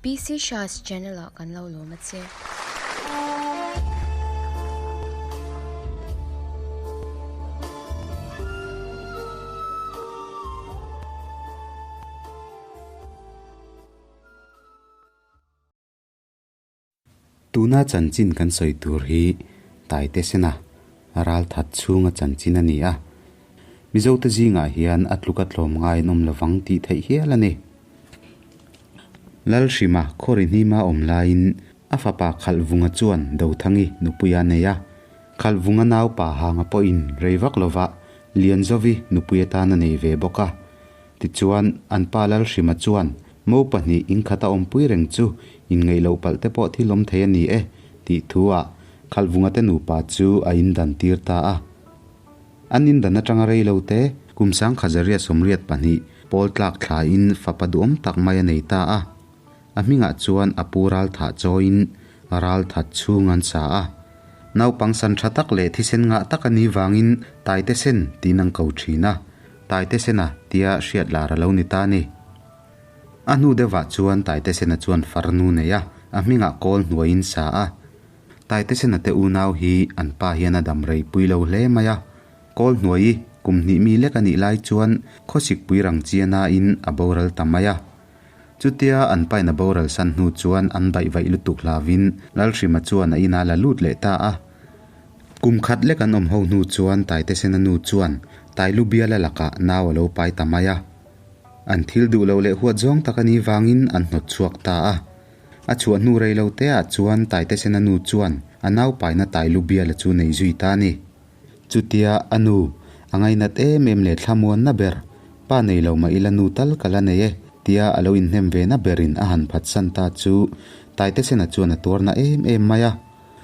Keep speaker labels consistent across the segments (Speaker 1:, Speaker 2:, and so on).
Speaker 1: PC Shah's channel ah kan lo lawm a che.
Speaker 2: Tuna chanchin kan sawi tur hi Taite Sena ral that chhunga chanchin a ni a. Mizote zingah hian a tluka tlawm ngai an awm lovang tih theih hial a ni. Lalhrima khawri hnima awm laiin a fapa Khalhvunga chuan Dothangi nupui a nei a. Khalhvunga naupa hanga pawhin rei vak lova Lianzovi nupui atan a nei ve bawk a. Tichuan, an pa Lalhrima chuan, Mo pahnih inkhata awmpui reng chu inngeih loh palh te pawh thil awm thei a ni e, tih thu-ah Khalhvunga te nupa chu a indan tir ta a. An indan atanga rei lo te, kum sangkhazaria 82 pawl tlak thlain fapa duhawm tak mai a nei ta a. A hmingah chuan a pu ral thah chawiin ral that chhung an sa a. Naupang san tha tak leh thisen ngah tak a nih vangin Taite Sen tiin an ko thin a, Taite Sena tia hriat lar a lo ni ta a ni. A hnu deuhah chuan Taite Sena chuan farnu nei a, a hmingah kawl hnuaiin sa a. Taite Sena te unau hi an pa hian a dam rei pui lo hle mai a. Kawl hnuai kum hnih mi lek a nih lai chuan khawsikpui rang chianain a boral ta mai a. Chutia an pain a boral san hnu chuan an baih vaih lutuk hlavin Lalhrima chuan a inah la lut leh ta a. Kum khat lek an awm ho hnu chuan Taitesena nu chuan Tailu biala lakah nau a lo pai ta mai a. An thil duh lo leh huat zawng tak a nih vangin an hnawt chhuak ta a. A chhuah hnu rei lo te ah chuan Taitesena nu chuan a nau paina Tailu biala chu nei zui ta a ni. Chutia a nu, a ngainat em em leh thlamuanna ber, pa nei lo mah ila nu tal ka la nei e, tia a lo inhnem ve na berin a han phatsan ta chu Taitesena chuan a tuarna em em mai a.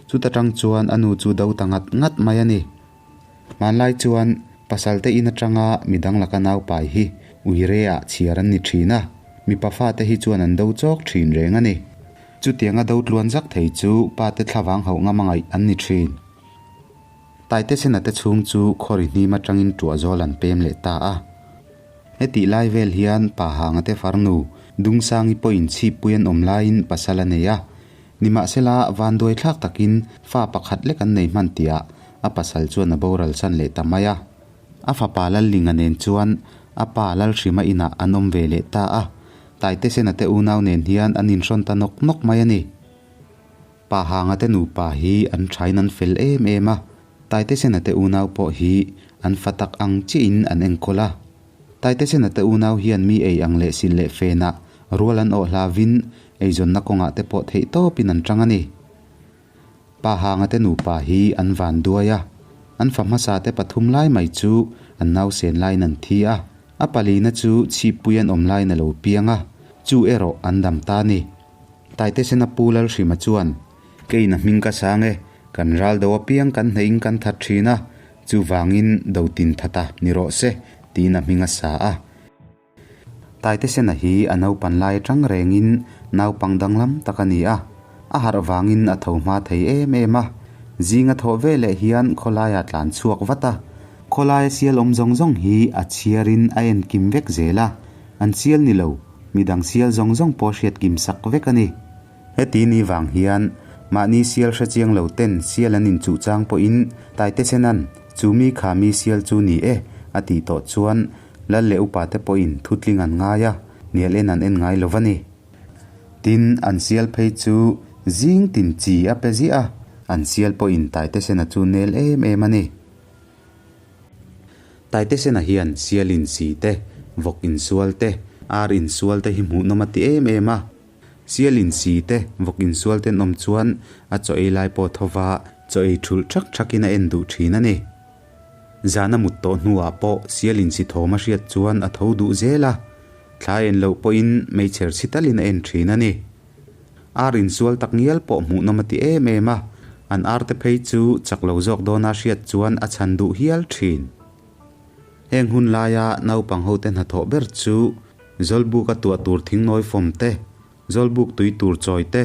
Speaker 2: Chuta tang chuan a nu chu do ta ngat ngat mai a ni. Hmanlai chuan pasalte in atanga midang laka naupai hi uire ah chhiar an ni thin a, mipa fate hi chuan an do chawk thin reng a ni. Chutianga do tluan zak thei chu pate thlavang hauh ngam a ngaih an ni thin. Taitesena te chhung chu khawri hnim atangin tuah zawl an pem leh ta a. Hetih lai vel hian pa hanga te farnu Dungsangi pawhin chhip pui an awm laiin pasal a nei a. Nimahsela vanduai thlak takin fa pakhat lek an nei hman tihah a pasal chuan a boral san leh ta mai a. A fapa Lallinga nen chuan a pa Lalhrima inah an awm ve leh ta a. Taitesena te unau nen hian an inhrawn ta nawk nawk mai a ni. Pa Hanga te nupa hi an thain an fel em em a, Taitesena te unau pawh hi an fa tak ang chiahin an enkawl a. Taitesena te unau hian mi ei ang leh sil leh fenah rual an awh hlavin eizawnna kawngah te pawh theih tawpin an tang a ni. Pa Hanga te nupa hi an van duai a, an fa hmasa te pathum lai mai chu an nausen laiin an thi a, a palina chu chhippui an awm laiin a lo piang a, chu erawh an dam ta a ni. Taitesena Pu Lalhrima chuan, Keiin a hming ka sang e, kan ral do apiang kan hneihin kan that thin a, chuvangin do tin thata ni rawh se, tiin a hming a sa a. Taitesena hi a naupan lai atang rengin naupang danglam tak a ni a, a harh vangin a tho hma thei em em a. Zinga thawh veleh hian khawlaiah tlan chhuak vat a, khawlaia sial awm zawng zawng hi a chhiarin a enkim vek zel a, an sial ni lo. Midang sial zawng zawng pawh hriat kim sak vek a ni. Heti ni vang hian mahni sial hre chiang lo ten sial an inchuh chang pawhin Taitesenan chu mi kha mi sial chu ni e a tih tawh chuan lal leh upa te pawhin thutling an ngai a, hnial en an en ngai lo va ni. Tin, an sial phei chu zing tin chi a pe ziah a, an sial pawhin Taitesena chu nel em em a ni. Taitesena hian sial insi te, vawk insual te, ar insual te hi hmuhnawm a ti em em a. Sial insi te, vawk insual te an awm chuan a chaw ei lai pawh tho va, chaw ei thulh thak thakin a en duh thin a ni. Zana mut tawh hnuah pawh sial insi thawm a hriat chuan a tho duh zel a, thla en loh pawhin meichher chhi talin a en thin a ni. Ar insual tak ngial pawh hmuhnawm a ti em em a, an arte phei chu chak lo zawk dawna hriat chuan a chhan duh hial thin. Heng hun laia naupang hote hnathawh ber chu Zawlbuk a tuah tur thingnawi fawm te, Zawlbuk tui tur chawi te,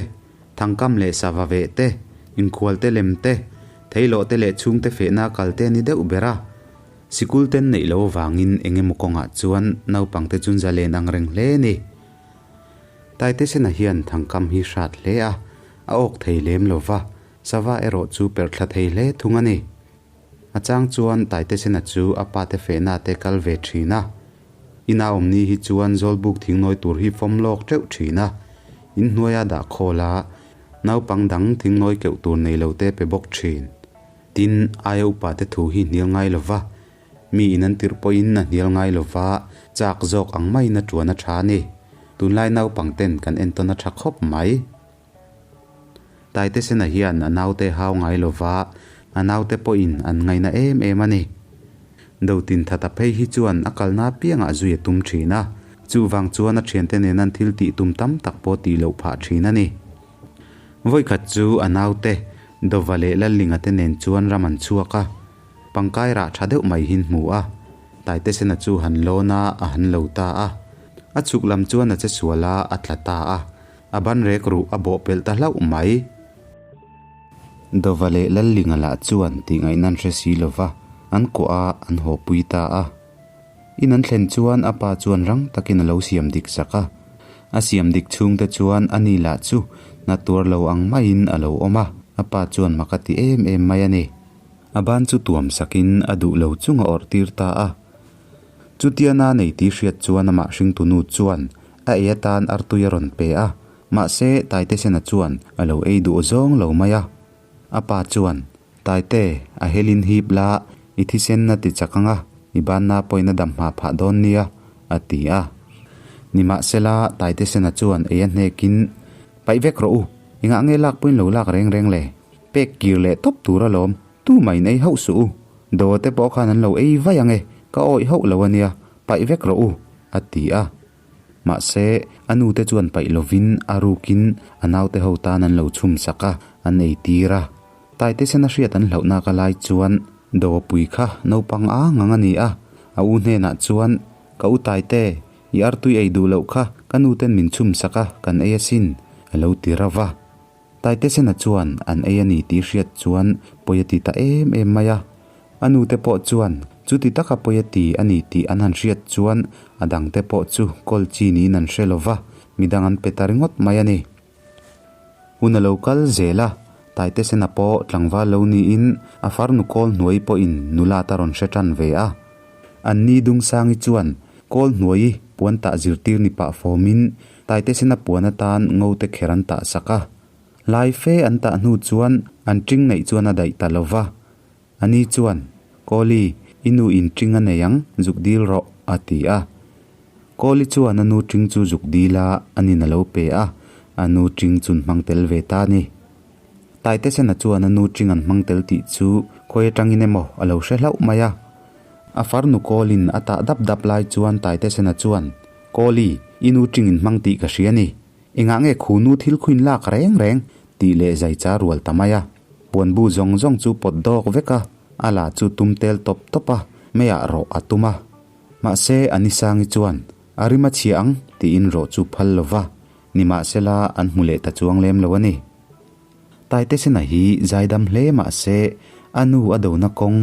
Speaker 2: thangkam leh sava veh te, inkhual te lem te, theilawh te leh chhungte fehna kal te a ni deuh ber a. Sikul ten neih lo avangin eng emaw kawngah chuan naupangte chun zalen ang reng hle a ni. Taitesena hian thangkam hi hrat hle a, a awk thei lem lo va, sava erawh chu perh thla thei hle thung a ni. A chang chuan Taitesena chu a pate fehna te kal ve thin a. Ina awmni hi chuan Zawlbuk thingnawi tur hi fawm lawk teuh thin a, inhnuaia dah khawl a, naupang dang thingnawi keuh tur nei lo te pe bawk thin. Tin, aia upa te thu hi hnial ngai lo va, mi in an tirh pawhin a hnial ngai lo va, chak zawk ang maiin a tuan a tha a ni. Tunlai naupang ten kan entawn a tha khawp mai. Taitesena hian a naute hau ngai lo va, a naute pawhin an ngaina em em a ni. Dotin Thata phei hi chuan a kalna apiangah zui a tum thin a, chuvang chuan a thiante nen an thil tih tum tam tak pawh tih loh phah thin a ni. Vawikhat chu a naute, Dova leh Lallinga te nen chuan ram an chhuak a, pangkai rah tha deuh mai hin hmu a, Taitesena chu han lawn a, a han lo ta a. A chhuk lam chuan a che sual a, a tla ta a. A ban rek ruh a bawh pelh ta hlauh mai. Dova leh Lallinga lah chuan tih ngaihna an hre si lo va, an kuah a, an haw pui ta a. In an thlen chuan a pa chuan rang takin a lo siam dik sak a. A siam dik chhungte chuan a ni lah chu na tuar lo ang maiin a lo awm a, a pa chuan mak a ti em em mai a ni. A ban chu tuam sakin a duh lo chung a awrh tir ta a. Chutiana nei tih hriat chuan amah hringtunu chuan a ei atan artui a rawn pe a, mahse Taitesena chuan a lo ei duh zawng lo mai a. A pa chuan, Taite, a helin hip la, i thisen a ti chak ang a, i banna pawhin a dam hma phah dawn nia, a ti a. Nimahsela, Taitesena chuan ei a hnekin, Paih vek rawh u, engah nge lak pawhin lo lak reng reng le? Pek kir leh tawp tur alawm, tumah in ei hauh suh u. Dawr te pawh khan an lo ei vaih ang e, ka awih hauh lo a nia, paih vek rawh u, a ti a. Mahse, a nu te chuan paih lovin a rukin a naute ho tan an lo chhum sak a, an ei tir a. Taitesen a hriat an hlauhnak a lai chuan Dawpui kha naupang ang ang a ni a, a u hnenah chuan, Ka u Taite, i artui ei duh loh kha ka nu ten min chhum sak a, kan ei asin, a lo ti rauh a. Taitesena chuan an ei a ni tih hriat chuan pawi a ti ta em em mai a. A nute pawh chuan chuti taka pawi a ti a ni tih an han hriat chuan a dangte pawh chu kawl chi niin an hre lo va, midang an pe ta ringawt mai a ni. Hun a lo kal zel a, Taitesena pawh tlangval lo niin a farnu kawl hnuai pawhin nula ta rawn hre tan ve a. Anni Dungsangi chuan kawl hnuai puan tah zirtir ni pah fawmin Taitesena puan atan ngo te kher an tah sak a. Lai fe an tah hnu chuan an ṭing neih chuan a daih ta lo va. Ani chuan, Kawli, i nu in ṭing a nei ang, zuk dil rawh, a ti a. Kawli chuan a nu ṭing chu zuk dil a, anin a lo pe a, a nu ṭing chun hmang tel ve ta a ni. Taitesena chuan a nu ṭing an hmang tel tih chu khawi aṭangin emaw a lo hre hlauh mai a. A farnu Kawlin a tah dap dap lai chuan Taitesena chuan, Kawli, i nu ṭing in hmang tih ka hria ni. Engah nge khu nu thil khuin lak reng reng? tih leh zai cha rual ta mai a. Puanbu zawng zawng chu pawt dawk vek a, a la chu tum tel tawp tawp a, meiah rawh a tum a. Mahse, Anisangi chuan, A rim a chhia ang, tiin rawh chu phal lo va. Nimahsela, an hmu leh ta chuang lem lo a ni. Taitesena hi zaidam hle mahse, a nu a dona kawng,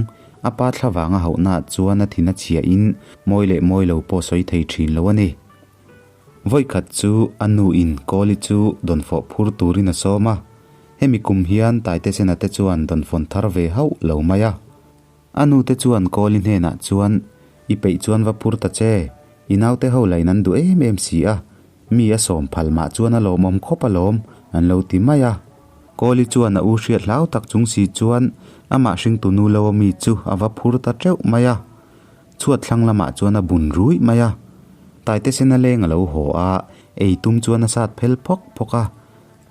Speaker 2: a pa thlavang a hauhnaah chuan a thin a chhiahin mawi leh mawi lo pawh sawi thei thin lo a ni. Vawikhat chu a nu in Kawli chu dawnfawh phur turin a sawm a, hemi kum hian Taitesena te chuan dawnfawn thar ve hauh lo mai a. A nu te chuan Kawli hnenah chuan, I peih chuan va phur ta che, i naute ho lain an duh em em si a, mi a sawm phal mah chuan a lawmawm khawp alawm, an lo ti mai a. Kawli chuan a u hriat hlau tak chung si chuan amah hringtu nu lo ami chu a va phur ta teuh mai a. Chhuat thlang lamah chuan a bun ruih mai a. Taitesena leng a lo haw a, ei tum chuan a sat phel phawk phawk a.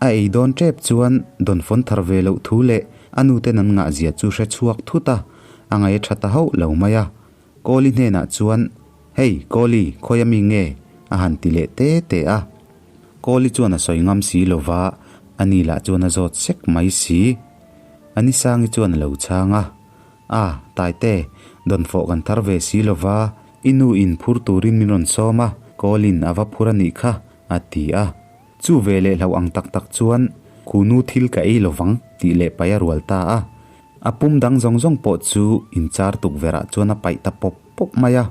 Speaker 2: A ei dawn tep chuan dawnfawn thar ve loh thu leh a nuten an ngahzia chu hre chhuak thut a, a ngaih a tha ta hauh lo mai a. Kawli hnenah chuan, Hei, Kawli, khawi ami nge? a han ti leh te te a. Kawli chuan a sawi ngam si lo va, ani lah chuan a zawt sek mai si. Anisangi chuan a lo chhang a, A, Taite, dawnfawh kan thar ve si lo va, i nu in phur turin min rawn sawm a, Kawlin a va phur a nih kha, a ti a. Chu ve leh hlauh ang tak tak chuan Kunu thil ka ei lovang tih leh paih a rual ta a. A pum dang zawng zawng pawh chu inchar tukverh ah chuan a paih ta pawp pawp mai a.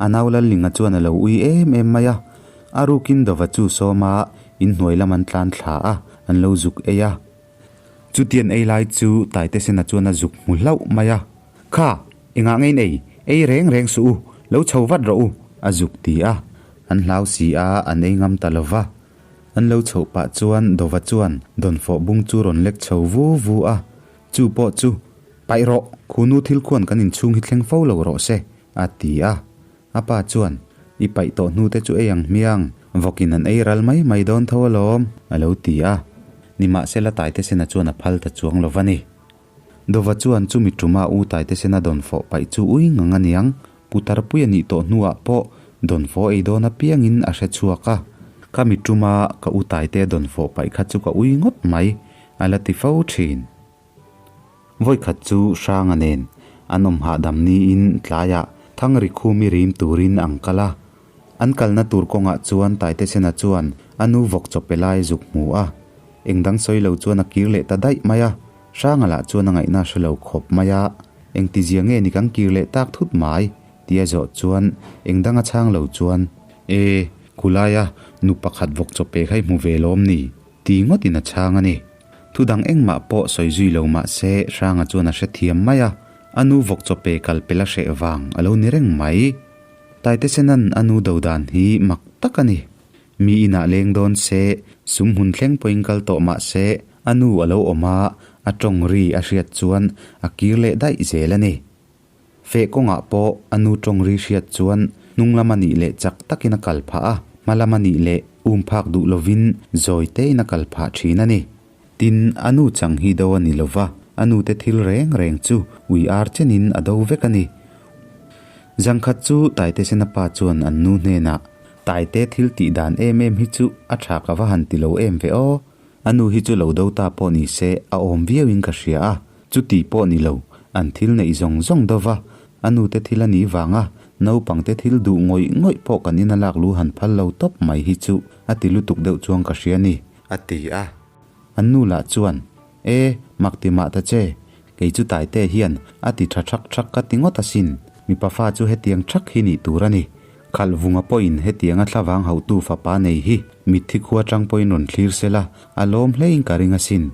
Speaker 2: A nau Lallinga chuan a lo ui em em mai a. A rukin dawva chu sawm a, inhnuai lam an tlan thla a, an lo zuk ei a. Chutian ei lai chu Taitesena chuan a zuk hmu hlauh mai a, Kha, engah nge in ei? Ei reng reng suh u, lo chho vat rawh u, a zuk ti a. An hlau si a, an ei ngam ta lo va. An lo chhoh pah chuan Dova chuan dawnfawh bung chu rawn lek chho vu vu a, chu pawh chu, Paih rawh, khunu thil khuan kan inchhung hi thleng fo lo rawh se, a ti a. A pa chuan, I paih tawh hnu te chu ei ang hmiang, vawkin an ei ral mai mai dawn tho alawm, a lo ti a. Nimahsela Taitesena chuan a phal ta chuang lo va ni. Dova chuan chumi tuma u Taitesena dawn fawh paih chu ui ngang a niang, putar pui a nih tawh hnuah pawh dawn fawh ei dawn apiangin a hre chhuak a. Khami tuma ka u Taite dawn fawh paih kha chu ka ui ngawt mai, a la ti fo thin. Vawikhat chu Hranga nen an awm hahdam niin tlaiah Thangri khumi rim turin an kal a. An kalna tur kawngah chuan Taitesena chuan a nu vawk chaw pe lai zuk hmu a. Engdang sawi lo chuan a kir leh ta daih mai a. Hranga lah chuan a ngaihna hre lo khawp mai a. Engtizia nge ni kan kir leh tak thut mai? Tia zawh chuan engdang a chhang lo chuan, E, khulaia nu pakhat vawk chaw pe kha i hmu ve lawm ni? Ti ngawtin a chhang a ni. Thu dang engmah pawh sawi zui lo mah se Hranga chuan a hrethiam mai a, a nu vawk chaw pe kal pel a hreh vang a lo ni reng mai. Taitesenan a nu do dan hi mak tak a ni. Mi inah leng dawn se, sum hun thleng pawhin kal tawh mah se a nu a lo awm a, a tawng ri a hriat chuan a kir leh daih zel a ni. Feh kawngah pawh a nu tawng ri hriat chuan hnung lam a nih leh chak takin a kal phah a, hma lam a nih leh um phak duh lovin zawi tein a kal phah thin a ni. Tin, a nu chang hi do a ni lova, a nute thil reng reng chu ui ar chenin a do vek a ni. Zangkhat chu Taitesena pa chuan an nu hnenah, Taite thil tih dan em em hi chu a tha ka va han ti lo em ve aw. A nu hi chu lo do ta pawh ni se a awm viauin ka hria a, chuti pawh ni lo, an thil neih zawng zawng do va, a nute thil a nih vanga naupangte thil duh ngawih ngawih pawh kan ina lak lu han phal lo tawp mai hi chu a ti lutuk deuh chuang ka hria ni, a ti a. An nu lah chuan, E, mak ti mah ta che, kei chu Taite hian a ti tha thak thak ka ti ngawt asin, mipa fa chu hetiang thak hi nih tur a ni. Khalhvunga pawhin hetianga thlavang hauhtu fapa nei hi mitthi khua tang pawhin rawn thlir sela, a lawm hlein ka ring asin.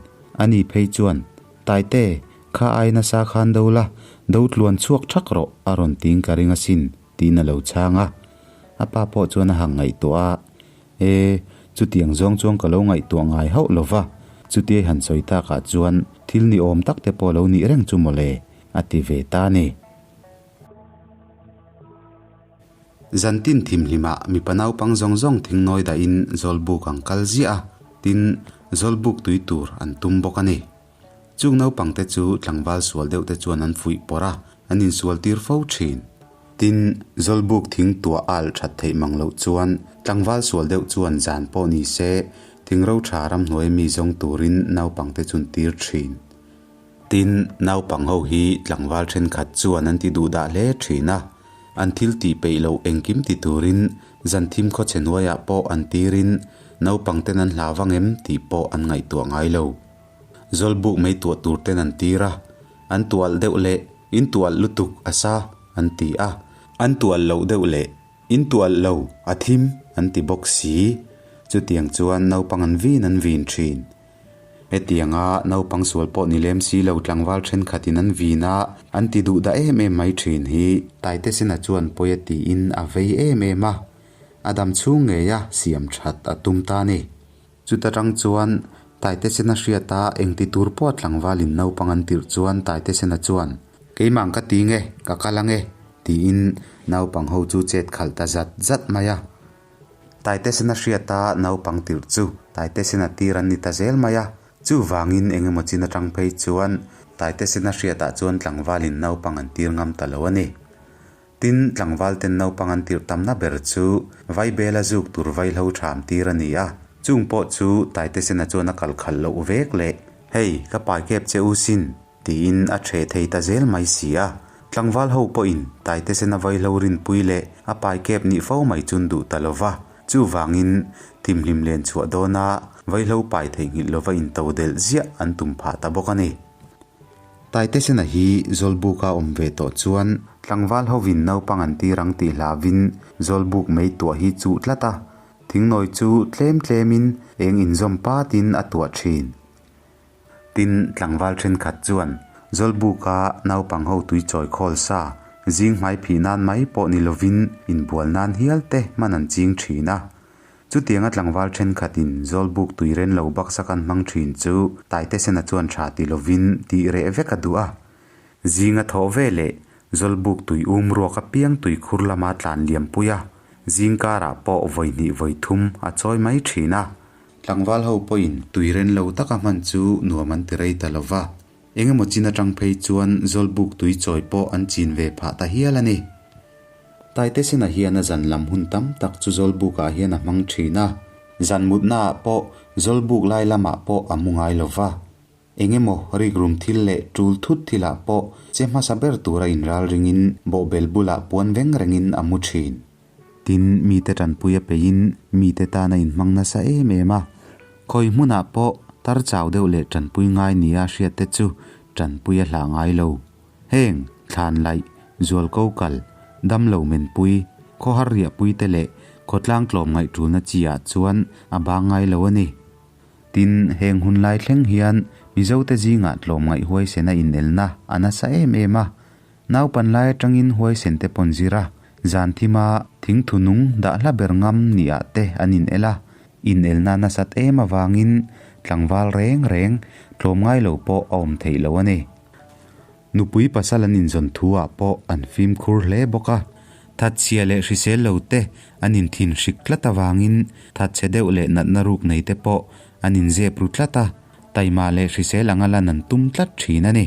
Speaker 2: Ani phei chuan, Taite, kha ai nasa khan do la, do tluan chhuak thak rawh a rawn ting ka ring asin, tiin a lo chhang a. A pa pawh chuan a hang ngaihtuah a, E, chutiang zawng chuan ka lo ngaihtuah ngai hauh lo va, chutiai han sawi takah chuan thil ni awm tak te pawh lo nih reng chu mawle, a ti ve ta a ni. Zantin thimhlimah mipa naupang zawng zawng thingnawi dahin Zawlbuk an kal ziah a, tin, Zawlbuk tui tur an tum bawk a ni. Chung naupangte chu tlangval sual deuhte chuan an fuih pawrh a, an insual tir fo thin. Tin, Zawlbuk thing tuah al that theih mang loh chuan tlangval sual deuh chuan zan pawh ni se, thingro tha ramhnuai mi zawng turin naupangte chun tir thin. Tin, naupang ho hi tlangval thenkhat chuan an ti duh dah hle thin a, an thil tih peih loh engkim ti turin zan thim khawchhe hnuaiah pawh an tirin naupang ten an hlau vang em tih pawh an ngaihtuah ngai lo. Zawlbuk mei tuah tur ten an tir a, an tualh deuh leh in tualh lutuk a sa an ti a, an tualh loh deuh leh in tualh lo a thim an ti bawk si. Chutiang chuan naupang an vin an vin thin. Hetianga naupang sual pawh ni lem si lo tlangval thenkhatin an vin a, an ti duh dah em em mai thin hi. Taitesena chuan pawi a tiin a vei em em a, a dam chhung ngeia siam that a tum ta a ni. Chuta tang chuan Taitesena hriata engti tur pawh tlangvalin naupang an tirh chuan Taitesena chuan, Keimah ka ti nge, ka kal ange, tiin naupang ho chu chet khalh ta zat zat mai a. Taitesena hriata naupang tirh chu Taitesena tir an ni ta zel mai a, chuvangin eng emaw chin atang phei chuan Taitesena hriatah chuan tlangvalin naupang an tir ngam ta lo a ni. Tin, tlangval ten naupang an tirh tamna ber chu Vaibela zuk tur vaihlo tham tir a ni a, chung pawh chu Taitesena chuan a kal khalh loh vek leh, Hei, ka pai kep che u sin, Tiin a ṭheh thei ta zel mai si a. Tlangval ho pawhin Taitesena vaihlo rinpui leh a paikep nih fo mai chun duh ta lo va. Chuvangin thimhlim len chhuah dawna vaihlo pai theihnghilh lova into delh ziah an tum phah ta bawk a ni. Taitesena hi Zawlbuka awm ve tawh chuan tlangval hovin naupang an tir ang tih hlauhin Zawlbuk mei tuah hi chuh tlat a. Thingnawi chu tlem tlemin eng inzawm patin a tuah thin. Tin, tlangval thenkhat chuan Zawlbuka naupang ho tui chawi khawl sa, zing hmai phih nan mai pawh ni lovin inbual nan hial te hman an ching thin a. Chutianga tlangval thenkhatin Zawlbuk tui ren lo baksak an hmang thin chu Taitesena chuan tha ti lovin tih reh vek a duh a. Zinga thawh ve leh Zawlbuk tui um ruak apiang tuikhur lama tlan liam pui a, zing karah pawh vawi hnih vawi thum a chawi mai thin a. Tlangval ho pawhin tui ren lo taka hman chu nuam an ti rei ta lo va, engemaw chin atang phei chuan Zawlbuk tui chawi pawh an chin ve phah ta hial a ni. Taitesena hian a zan lam hun tam tak chu Zawlbukah hian a hmang thin a, zan mutnaah pawh Zawlbuk lai lamah pawh a mu ngai lo va. Eng emaw rikrum thil leh tul thut thilah pawh che hmasa ber tura inral ringin bawhbel bulah puan veng rengin a mu thin. Tin, mite tanpui a peiin mite tan a inhmang nasa em em a. Khawi hmunah pawh tar chau deuh leh tanpui ngai nia hriatte chu tanpui a hlah ngai lo. Heng, thlan laih, zual ko kal, damlo menpui, khawhar riahpui te leh khawtlang tlawm ngaih tulna chi ah chuan a bang ngai lo a ni. Tin, heng hun lai thleng hian Mizote zingah tlawmngaih huaisen a inelna a nasa em em a. Naupan lai atangin huaisen te pawn zir a, zan thima thingthu nung dah hla ber ngam niah te an inel a. Inelna nasat em avangin tlangval reng reng tlawmngai lo pawh a awm theih lo a ni. Nupui pasal an inzawn thu ah pawh an fimkhur hle bawk a, thatchhia leh hrisel lo te an inthin hrik tlat avangin thatchhe deuh leh natna ruk nei te pawh an inzep ru tlat a, taima leh hrisel anga lan an tum tlat thin a ni.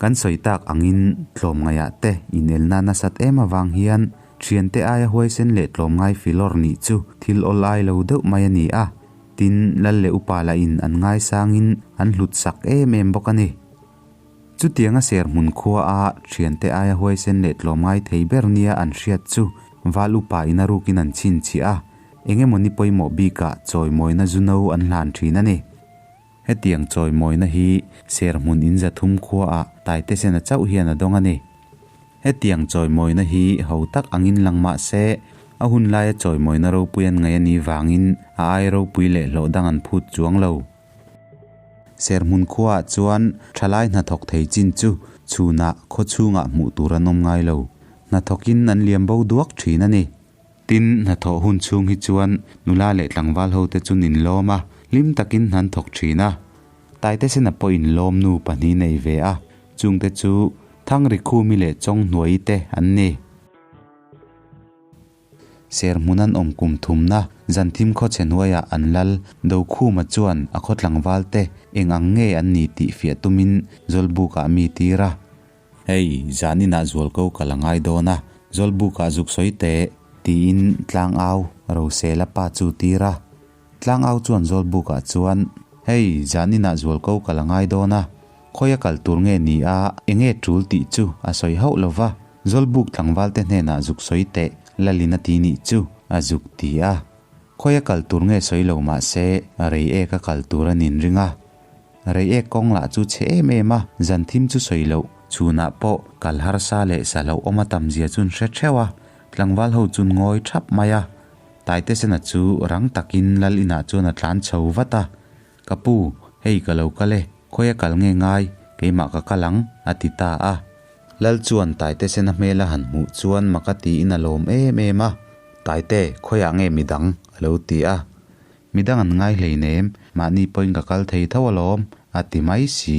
Speaker 2: Kan sawi tak angin tlawmngaihah te inelna nasat em avang hian thiante aia huaisen leh tlawmngai filawr nih chu thil awl ai lo deuh mai a ni a, tin lal leh upa lahin an ngaisangin an hlut sak em em bawk a ni. Chutianga serhmun khua a thiante aia huaisen leh tlawmngai thei ber nia an hriat chu Val upa in a rukin an chhinchhiah a, eng emaw ni pawimawh bikah chawimawina zu no an hlan thin a ni. Hetiang chawimawina hi serhmun in zathum khua ah Taitesena chauh hian a dawng a ni. Hetiang chawimawina hi ho tak angin lang mah se, a hun laia chawimawina ropui an ngaih a nih vangin a ai ropui leh hlawh dang an phut chuang lo. Serhmun khuaah chuan thalai hnathawk thei chin chu chhunah khaw chhungah hmuh tur an awm ngai lo. Hnathawkin an liam bo duak thin a ni. Tin, hnathawh hun chhung hi chuan nula leh tlangval hote chu nin lawm a, hlim takin hna an thawk thin a. Taitesena pawhin lawmnu pahnih nei ve a, chungte chu Thangrikhumi leh Chawnghnuaii te an ni. Serhmun an awm kum thumna zanthim khawchhe hnuaiah an lal Dokhuma chuan a khaw tlangval te eng ang nge an ni tih fiah tumin Zawlbukah mi tir a. Hei, zaninah zualko ka la ngai dawn a, Zawlbukah zuk sawi teh, tiin tlangau Rosela pa chu tir a. Tlangau chuan Zawlbukah chuan, Hei, zaninah zualko ka la ngai dawn a, khawia kal tur nge ni a, enge tul tih chu a sawi hauh lo va. Zawlbuk tlangvalte hnenah zuk sawi teh Lalin a ti nih chu a zuk ti a. Khawia kal tur nge sawi lo mah se rei ek a kal tur a nin ring a. Rei ek kawng lah chu chhe em em a, zan thim chu sawi loh chhunah pawh kal harsa leh sa hlauh awm a tam zia chun hre theuh a, tlangval ho chun ngawi thap mai a. Taitesena chu rang takin Lal inah chuan a tlan chho vat a. Ka pu, hei ka lo kal e, khawia kal nge ngai, keimah ka kal ang, a ti ta a. Lal chuan Taite sena hmel a han hmuh chuan mak a tiin a lawm em em a. Taite, khawiah nge midang? a lo ti a. Midang an ngai hleinem, mahni pawhin ka kal thei tho alawm, a ti mai si.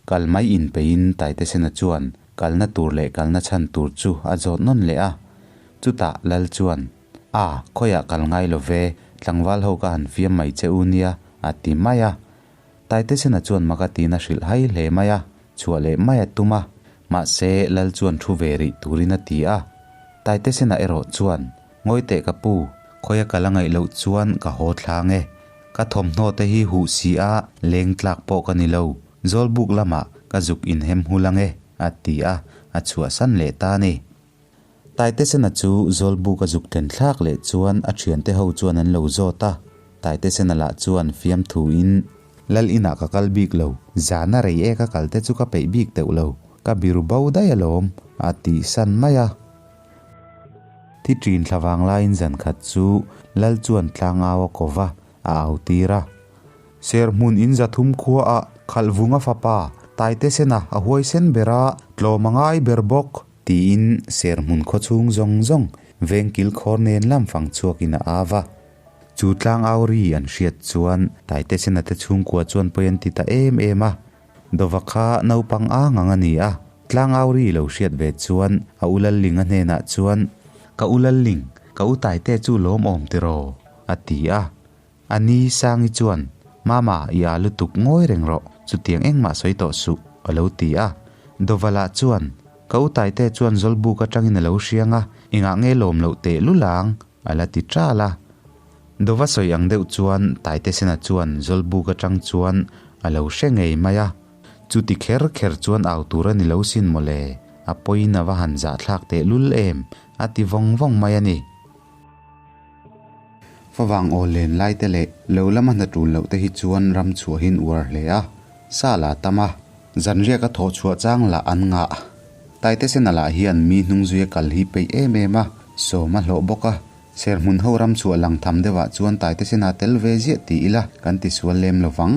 Speaker 2: Kal mai inpeihin Taite sena chuan kalna tur leh kalna chhan tur chu a zawt nawn leh a. Chutah Lal chuan, A, khawiah kal ngai lo ve, tlangval ho ka han fiam mai che u nia, a ti mai a. Taitesena chuan mak a tiin a hrilh hai hle mai a, chhuah leh mai a tum a, mahse Lal chuan thu ve rih turin a ti a. Taitesena erawh chuan, Ngawi teh ka pu, khawia ka la ngaih loh chuan ka haw thlang e. Ka thawmhnaw te hi huh si a, leng tlak pawh ka ni lo, Zawlbuk lamah ka zuk inhem hul ang e, a ti a, a chhuahsan leh ta a ni. Taitesena chu Zawlbuk a zuk then thlak leh chuan a thiante ho chuan an lo zawt a, Taitesena lah chuan fiamthu in, Lal inah ka kal bik lo, zana rei e ka kal te chu ka peih bik teuh lo, ka biru bo daih alawm, a tih san mai a. Thi ṭin thla vang laiin zan khat chu Lal chuan tlangau a ko va, a au tir a. Serhmun in 300 khuaah Khalhvunga fapa Taitesena a huaisen ber a, tlawm a ngai ber bawk, tiin Serhmun khaw chhung zawng zawng veng kilkhawr nen lam fang chhuakin a au va. Chu tlangau ri an hriat chuan Taitesena te chhungkua chuan pawi an ti ta em em a. Dova kha naupang ang ang a ni a, tlangau ri lo hriat ve chuan a u Lallinga hnenah chuan, Ka u Lalling, ka u Taite chu lawmawm tiraw? a ti a. A ni Sangi chuan, Mama, i â lutuk ngawi reng rawh, chutiang engmah sawi tawh suh, a lo ti a. Dova lah chuan, Ka u Taite chuan Zawlbuk atangin a lo hriang a, engah nge lawm loh teh lul ang? a la ti ṭal a. Dova sawi ang deuh chuan Taitesena chuan Zawlbuk atang chuan a lo hre ngei mai a, chuti kher kher chuan au tur a ni lo sin mawle, a pawiin a va han zahthlak teh lul em, a ti vawng vawng mai a ni. Favang awl len lai te leh lo lama hna tul loh te hi chuan ram chhuahin uar hle a, sa la tam a, zanriak a thawh chhuah chang lah an ngah. Taitesena lah hian mi hnung zuia kal hi peih em em a, sawm a hlawh bawk a, Serhmun ho ram chhuah lang tham deuhah chuan Taitesena tel ve ziah ti ila kan ti sual lem lo vang.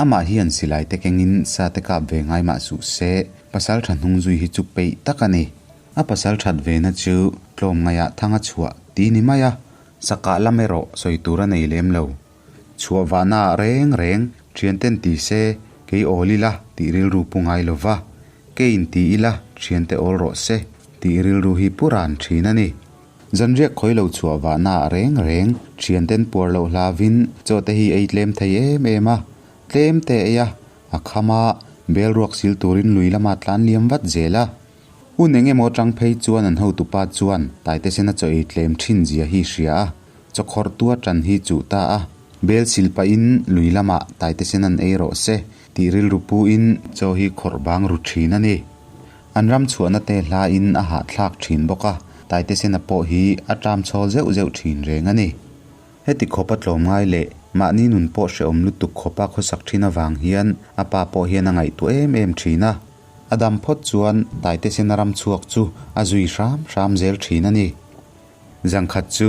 Speaker 2: Amah hian silai te kengin sa te kap ve ngai mah suh se, pasal tha hnung zui hi chu peih tak a ni. A pasal that vena chu tlawm ngaihah thang a chhuah ti ni mai a, sakah lam erawh sawi tur a nei lem lo. Chhuah vahnaah reng reng thianten ti se kei awl ila tih rilru pu ngai lo va, keiin ti ila thiante awl rawh se tih rilru hi pu ran thin a ni. Zanriak khawi lo chhuah vahnaah reng reng thianten puar loh hlavin chaw te hi ei tlem thei em em a, tlem te ei a, a kham a, bel ruak sil turin lui lama tlan liam vat zel a. Hun eng emaw tang phei chuan an hotupa chuan Taitesena chaw ei tlem thin zia hi hria a, chawkhawrh tua tan hi chuh ta a. Bel sil pahin lui lamah Taitesena an ei rawh se tih rilru puin chaw hi khawrh bang ru thin a ni. An ram chhuahna te hlain a hahthlak thin bawk a, Taitesena pawh hi a ṭam chhawl zeuh zeuh thin reng a ni. Heti khawpa tlawm ngai leh mahni nun pawh hrehawm lutuk khawpa khawsak thin avang hian a pa pawh hian a ngaihtuah em em thin a. A dam phawt chuan Taitesena ram chhuak chu a zui hram hram zel thin a ni. Zangkhat chu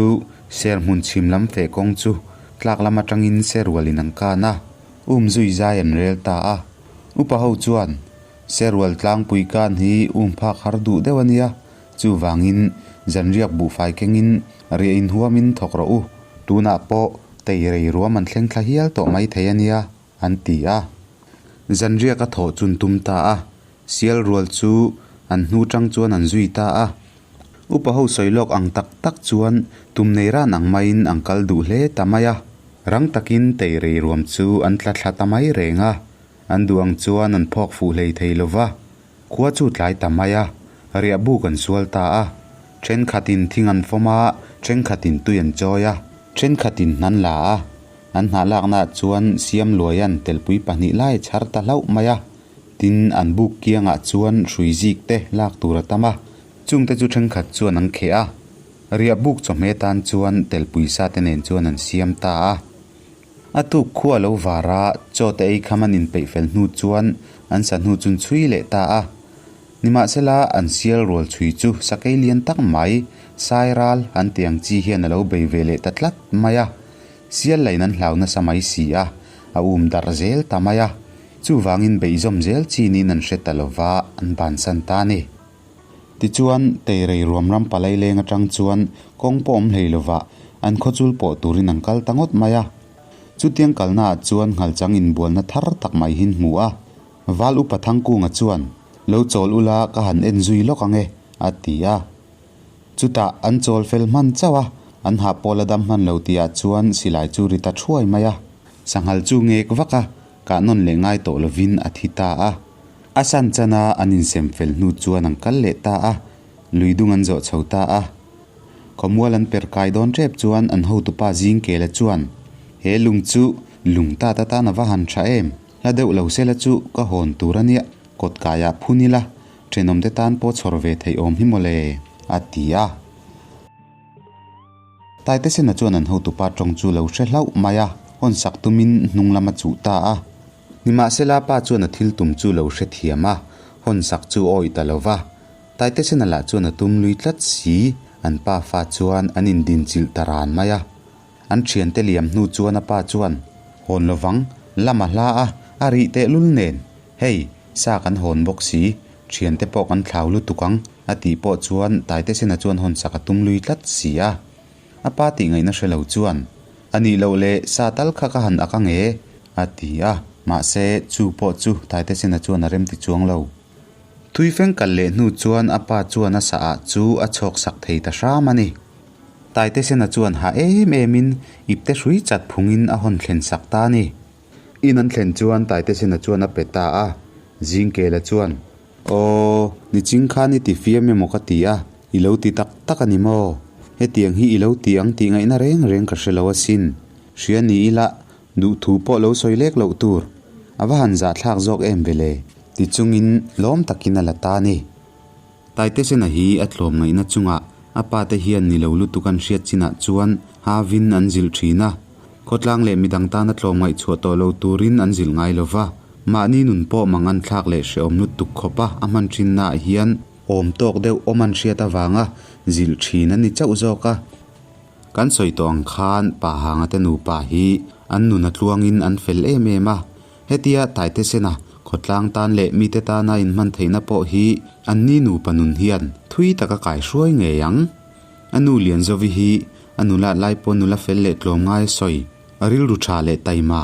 Speaker 2: ser hmun chhim lam feh kawng chu tlak lam atangin ser rualin an kan a, um zui zai an rel ta a. Upa ho chuan, Ser rual tlangpui kan hi um phak har duh deuh a nia, chuvangin zanriak buhfai kengin riah inhuamin thawk rawh u, tunah pawh teirei ruam an thleng thla hial tawh mai thei a nia. an ti a. Zanriak a thawh chun tum ta a, sial rual chu an hnu tang chuan an zui ta a. Upa ho sawi lawk ang tak tak chuan tum nei ran ang maiin an kal duh hle ta mai a. Rang takin teirei ruam chu an tla thla ta mai reng a, an duh ang chuan an phawk fuh hlei thei lo va. Khua chu tlai ta mai a, riah buk an sual ta a. Thenkhatin thing an fawm a, thenkhatin tui an chawi a, thenkhatin hnan la a. An hnah laknaah chuan siam luaian telpui pahnih lai chhar ta hlauh mai a. Tin, an buk kiangah chuan hrui zik te lak tur a tam a, chungte chu thenkhat chuan an kheh a. Riah buk chawhmeh tan chuan telpui sa te nen chuan an siam ta a. A tuk khua lo var a, chaw te ei kham an inpeih fel hnu chuan an sa hnu chun chhui leh ta a. Nimahsela, an sial rual chhui chu sakei lian tak mai, sai ral an tih ang chi hian a lo bei ve leh ta tlat mai a. Sial lain an hlau nasa mai si a, a um darh zel ta mai a. Chuvangin beihzawm zel chi niin an hre ta lova, an bansan ta a ni. Tichuan, Teirei ruam ram palai leng atang chuan kawng pawh awm hlei lovah an khawchul pawh turin an kal ta ngawt mai a. Chutiang kalnaah chuan nghalchang inbualna thar tak mai hin hmu a. Val upa Thangkunga chuan, Lo chawl ula ka han en zui lawk ang e, a ti a. Chutah an chawl fel hman chauh a, an hah pawl a dam hman lo tihah chuan silai chu ri ta thuai mai a. Sanghal chu ngek vak a, kah nawn leh ngai tawh lovin a thi ta a. A san chana an insem fel hnu chuan an kal leh ta a, lui dung an zawh chho ta a. Khawmual an per kai dawn tep chuan an hotupa zing kela chuan, He lung chu lung tat atan a va han tha em? Hla deuh lo sela chu ka hawn tur a nia, kawt kaiah phun ila, thenawmte tan pawh chhawr ve theih awm hi mawle, a ti a. Taitesena chuan an hotupa tawng chu lo hre hlauh mai a, hawn sak tumin hnung lam a chuh ta a. Nimahsela pa chuan a thil tum chu lo hre thiam a, hawn sak chu a awih ta lo va. Taitesena lah chuan a tum lui tlat si, An pa fa chuan an indinchilh ta ran mai a. An thiante liam hnu chuan a pa chuan, Hawn lovang, lam a hla a, a rih tehlul nen. Hei, sa kan hawn bawk si, thiante pawh kan thlau lutuk ang, a tih pawh chuan Taitesena chuan hawn sak a tum lui tlat si a. A pa tih ngaihna hre lo chuan, A nih loh leh sa tal kha ka han ak ang e, a ti a. Mahse, chu pawh chu Taitesena chuan a remti chuang lo. Tuifeng kal leh hnu chuan a pa chuan a sa ah chu a chhawk sak thei ta hram a ni. Taitesena chuan ha em emin ipte hrui chat phungin a hawn thlen sak ta a ni. In an thlen chuan Taitesena chuan a pe ta a, Zingkela chuan, Aw, niching khan i ti fiam emaw ka ti a, i lo ti tak tak a ni maw? Hetiang hi i lo ti ang tih ngaihna reng reng ka hre lo asin. Hria ni ila, Duhthu pawh lo sawi lek loh tur. A va han zahthlak zawk em ve le? Ti chungin lawm takin a la ta a ni. Taitesena hi a tlawm ngaihna chungah a pate hian ni lo lutuk an hriat chinah chuan havin an zilh thin a. Khawtlang leh midang tana tlawm ngaihchhuah tawh lo turin an zilh ngai lo va. Mahni nun pawh mang an thlak leh hrehawm lutuk khawpa a hman thinnaah hian awm tawk deuh awm an hriat avanga zilh thin a ni chauh zawk a. Kan sawi tawh ang khan Pa Hanga te nupa hi an nun a tluangin an fel em em a, hetia Taitesena khawtlang tan leh mite tana inhman theihna pawh hi anni nupa nun hian thui taka kaihruai ngei ang. A nu Lianzovi hi a nula lai pawh nula fel leh tlawmngai a sawi, a rilru tha leh taima,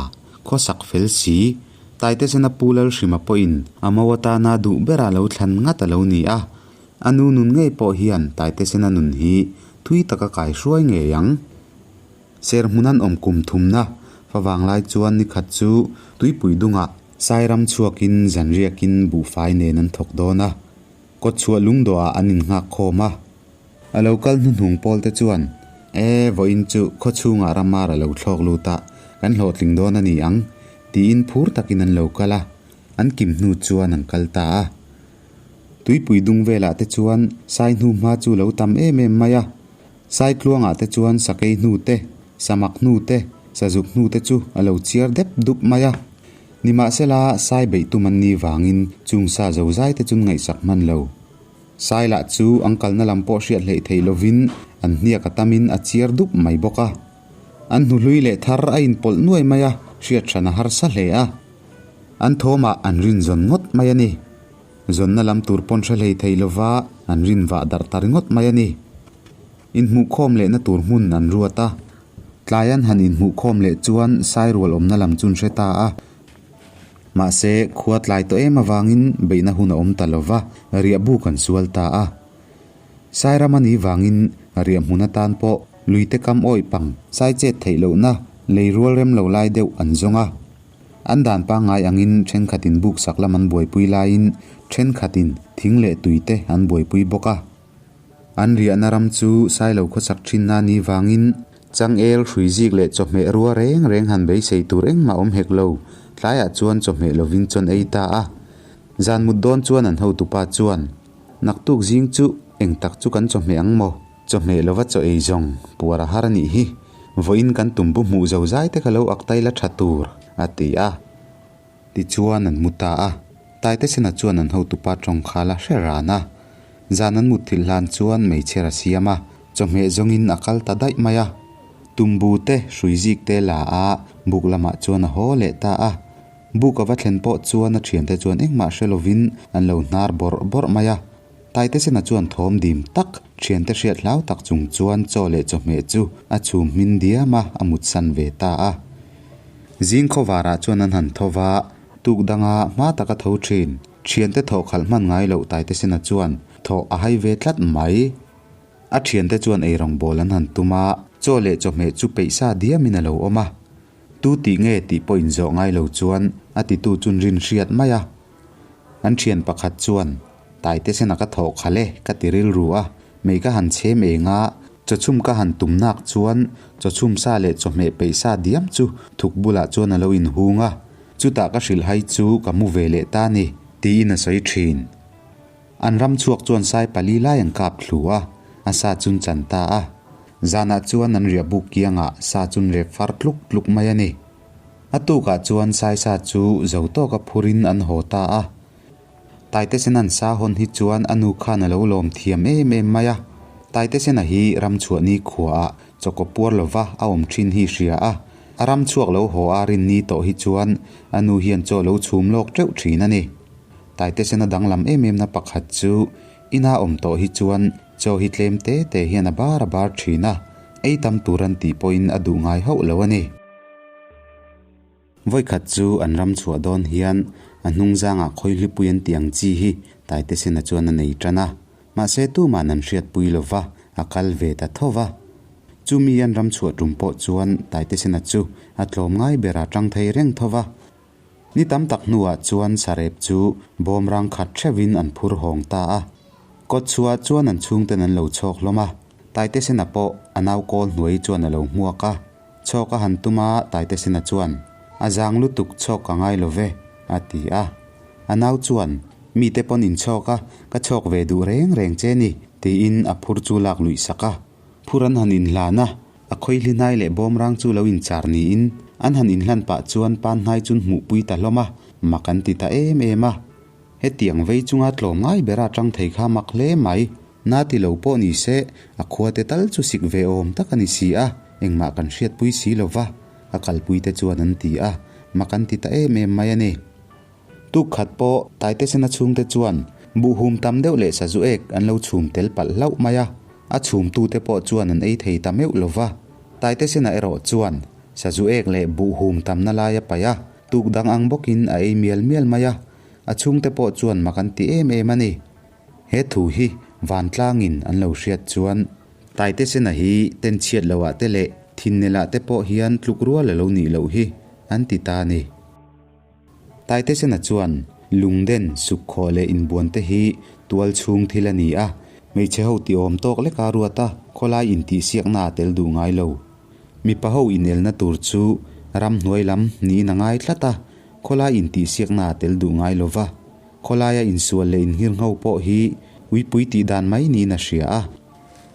Speaker 2: khawsak fel si, Taitesena Pu Lalhrima pawhin a mo atana duh bera lo thlan ngat a lo ni a. A nu nun ngei pawh hian Taitesena nun hi thui taka kai hruai ngei ang. Ser hmun an awm kum thumna favang lai chuan ni khat chu tuipui dungah Sairam chhuakin zanriakin buhfai nen an thawk dawn a, kawtchhuah lungdawhah an innghak khawm a. A lo kal hnuhnung pawl te chuan, E, vawiin chu khawchhungah ramar a lo thlawk lut a, kan hlawhtling dawn a ni ang, tiin phur takin an lo kal a, an kim hnu chuan an kal ta a. Tuipui dung velah te chuan sai hnu hma chu lo tam em em mai a, sai tluangah te chuan sakei hnu te, samak hnu te, sazuk hnu te chu a lo chiar dep dup mai a. Nimahsela sai beih tum an ni vangin chung sa zozai te chun ngaihsak hman lo. Sai lah chu an kalna lam pawh hriat hleih theih lovin an hniak a tamin a chiar dup mai bawk a. An hnuhlui leh thar a inpawlh nuai mai a, hriat hran a harsa hle a. An thawmah an rin zawn ngawt mai a ni. Zawnna lam tur pawn hre hlei thei lova an rin vah darh ta ringawt mai a ni. Inhmuhkhawm lehna tur hmun an ruat a. Tlai an han inhmuhkhawm leh chuan sairual awmna lam chu an hre ta a. Mahse, khua tlai tawh em avangin beihna hun a awm ta lova, riah buk an sual ta a. Sairam a nih vangin riah hmun atan pawh luite kam awih pang sai chet theih lohna lei rual rem lo lai deuh an zawng a. An dan pangngai angin thenkhatin buk sak lam an buaipui laiin thenkhatin thing leh tui te an buaipui bawk a. An riahna ram chu Sailo khawchak thinna ni vangin changel hrui zik leh chawhmeh rua reng reng han beisei tur engmah awm hek lo, tlaiah chuan chawhmeh lovin chawn ei ta a. Zan mut dawn chuan an hotupa chuan, Naktuk zing chu eng tak chu kan chawhmeh ang maw? Chawhmeh lova chaw ei zawng puar a har a nih hi. Vawiin kan tumbu hmuh zo zai te kha lo ak tai la tha tur, a ti a. Tichuan an mu ta a. Taitesena chuan an hotupa tawng kha la hre ran a. Zan an mut thilh hlan chuan meichher a siam a, chawhmeh zawngin a kal ta daih mai a. Tumbu te, hrui zik te la a, buk lamah chuan a haw leh ta a. Buk a va thlen pawh chuan a thiante chuan engmah hre lovin an lo hnar bawrh bawrh mai a. Taitesena chuan thawm dim tak, thiante hriat hlau tak chung chuan chaw leh chawhmeh chu a chhum hmin diam a, a mutsan ve ta a. Zing khawvarah chuan an han tho va, tuk danga hma taka tho thin, thiante thawh khalh hman ngai loh Taitesena chuan thawh a hai ve tlat mai. A thiante chuan eirawngbawl an han tum a, chaw leh chawhmeh chu peihsa diamin a lo awm a. Tu tih nge tih pawh inzawh ngai lo chuan a titu chun rin hriat mai a. An thian pakhat chuan, Taitesena ka thawh khalh e, ka ti rilru a, mei ka han chhem eng a, chawchhum ka han tum nak chuan chawchhum sa leh chawhmeh peih sa diam chu thuk bulah chuan a lo inhung a, chutah ka hrilh hai chu ka mu ve leh ta ni, tiin a sawi thin. An ram chhuak chuan sai pali lai an kap thlu a, a sa chun chan ta a. Zanah chuan an riah buk kiangah sa chun rep far tluk tluk mai a ni. A tukah chuan Saisa chu zo tawka phurin an haw ta a. Taitesen an sa hawn hi chuan a nu khan a lo lawm thiam em em mai a. Taitesena hi ramchhuah ni khuaah chawkaw puar lova a awm thin hi hria a, a ramchhuak lo haw a rin ni tawh hi chuan a nu hian chaw lo chhum lawk teuh thin a ni. Taitesena danglam em em na pakhat chu ina awm tawh hi chuan chaw hi tlem te te hian a bar a bar thin a, ei tam tur an tih pawhin a duh ngai hauh lo a ni. Vawikhat chu an ram chhuah dawn hian a hnung zangah khawihlipui an tih ang chi hi Taitesena chuan a nei tan a. Mahse tuman an hriatpui lo va, a kal ve ta tho va. Chumi an ram chhuah tum pawh chuan Taitesena chu a tlawm ngai berah tang thei reng tho va. Ni tam tak hnuah chuan sarep chu bawmrang khat theuhin an phur hawng ta a. Kawtchhuah chuan an chhungten an lo chhawk hlawm a, Taitesena pawh a nau kawl hnuai chuan a lo hmuak a. Chhawk a han tum a, Taitesena chuan, A zang lutuk chhawk ka ngai lo ve, a ti a. A nau chuan, Mite pawn in chhawk a, ka chhawk ve duh reng reng che ni, tiin a phur chu lak luih sak a. Phur an han inhlan a, a khawihli hnai leh bawmrang chu lo inchar niin an han inhlan pah chuan pan hnai chun hmuhpui ta hlawm a, mak an ti ta em em a. Hetiang vei chunga tlawm ngai bera tang thei kha mak hle mai. Na ti lo pawh ni se, a khua te tal chu sik ve awm tak a ni si a, engmah kan hriatpui si lo va, a kalpui te chuan an ti a, mak an ti ta em em mai a ni. Tuk khat pawh Taitesena chhungte chuan buhhum tam deuh leh sazu ek an lo chhum tel palh hlauh mai a, a chhumtute pawh chuan an ei thei ta meuh lo va. Taitesena erawh chuan sazu ek leh buhhum tamna lai a paih a, tuk dang ang bawkin a ei mial mial mai a, a chhungte pawh chuan mak an ti em em a ni. He thu hi vantlangin an lo hriat chuan Taitesena hi tenchhiat loah te leh thinnelah te pawh hian tluk rual a lo nih loh hi an ti ta a ni. Taitesena chuan lungden, sukkhawh leh inbuan te hi tual chhung thil a ni a, hmeichhe ho ti awm tawk leka ruat a, khawlai intihsiakna a tel duh ngai lo. Mipa ho inelna tur chu ramhnuai lam niin a ngai tlat a, khawlai intihsiakna a tel duh ngai lo va. Khawlaia insual leh inghirngho pawh hi uipui tih dan mai niin a hria a.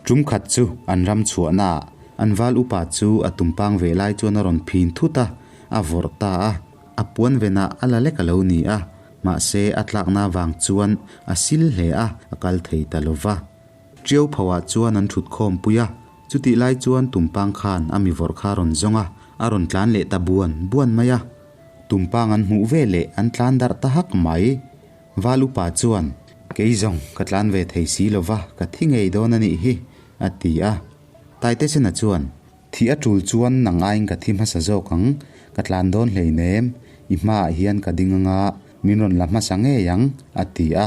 Speaker 2: Tum khat chu an ram chhuahnaah an val upa chu a tumpang ve lai chuan a rawn phin thut a, a vawrh ta a. A puan venah a la lek a lo ni a, mahse a tlakna vang chuan a sil hle a, a kal thei ta lo va. Ṭiau phoah chuan an ṭhut khawm pui a, chutih lai chuan tumpang khan a mi vawrh kha a rawn zawng a, a rawn tlan leh ta buan buan mai a. Tumpang an hmuh ve leh an tlan darh ta hak mai. Val upa chuan, Kei zawng ka tlan ve thei si lo va, ka thi ngei dawn a nih hi, a ti a. Taitesena chuan, Thih a tul chuan nang aiin ka thi hmasa zawk ang, ka tlan dawn hleinem, i hmaah hian ka ding anga min rawn la hmasa ngei ang, a ti a.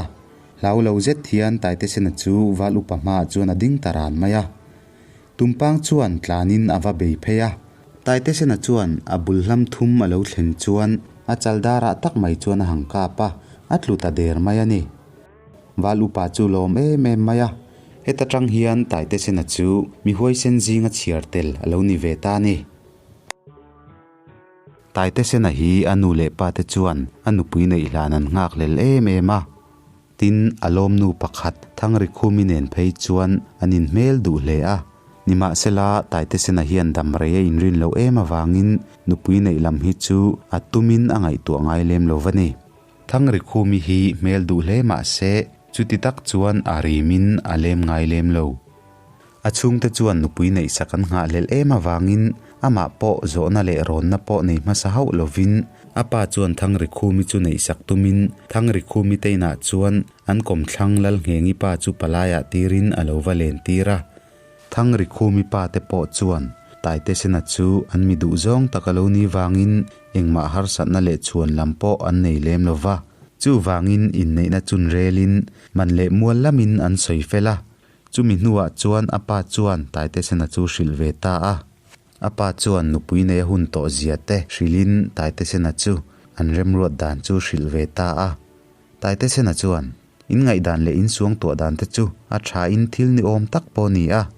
Speaker 2: Hlau lo zet hian Taitesena chu Val upa hmaah chuan a ding ta ran mai a. Tumpang chuan tlanin a va bei phei a. Taitesena chuan a bul hlam thum a lo thlen chuan a chal darah tak mai chuan a hang kap a, a tlu ta der mai a ni. Val upa chu lawm em em mai a. Heta tang hian Taitesena chu mi huaisen zinga chhiar tel a lo ni ve ta a ni. Taitesena hi a nu leh pa te chuan a nupui neih hlan an nghak hlel em em a. Tin, a lawmnu pakhat Thangrikhumi nen phei chuan an inhmel duh hle a. Nimahsela, Taitesena hian damrei a inrin loh em avangin nupui neih lam hi chu a tumin a ngaihtuah ngai lem lo va ni. Thangrikhumi hi hmel duh hle mah se, chuti tak chuan a rimin a lem ngai lem lo. A chhungte chuan nupui neihsak an nghahhlelh em avangin amah pawh zawhna leh rawnna pawh nei hmasa hauh lovin a pa chuan Thangrikhumi chu neihsak tumin Thangrikhumi te inah chuan an kawmthlang Lalnghengi pa chu palaiah tirin a lo va len tir a. Thangrikhumi pa te pawh chuan Taitesena chu an mi duh zawng tak a lo ni vangin engmah harsatna leh chhuan lam pawh an nei lem lo va. Chuvangin inneihna chun relin man leh mual lamin an sawi fel a. Chumi hnuah chuan a pa chuan Taitesena chu hrilh ve ta a. A pa chuan nupui nei a hun tawh zia te hrilhin Taitesena chu an remruat dan chu hrilh ve ta a. Taitesena chuan, In ngaihdan leh in suang tuah dan te chu a tha in thil ni awm tak pawh ni a.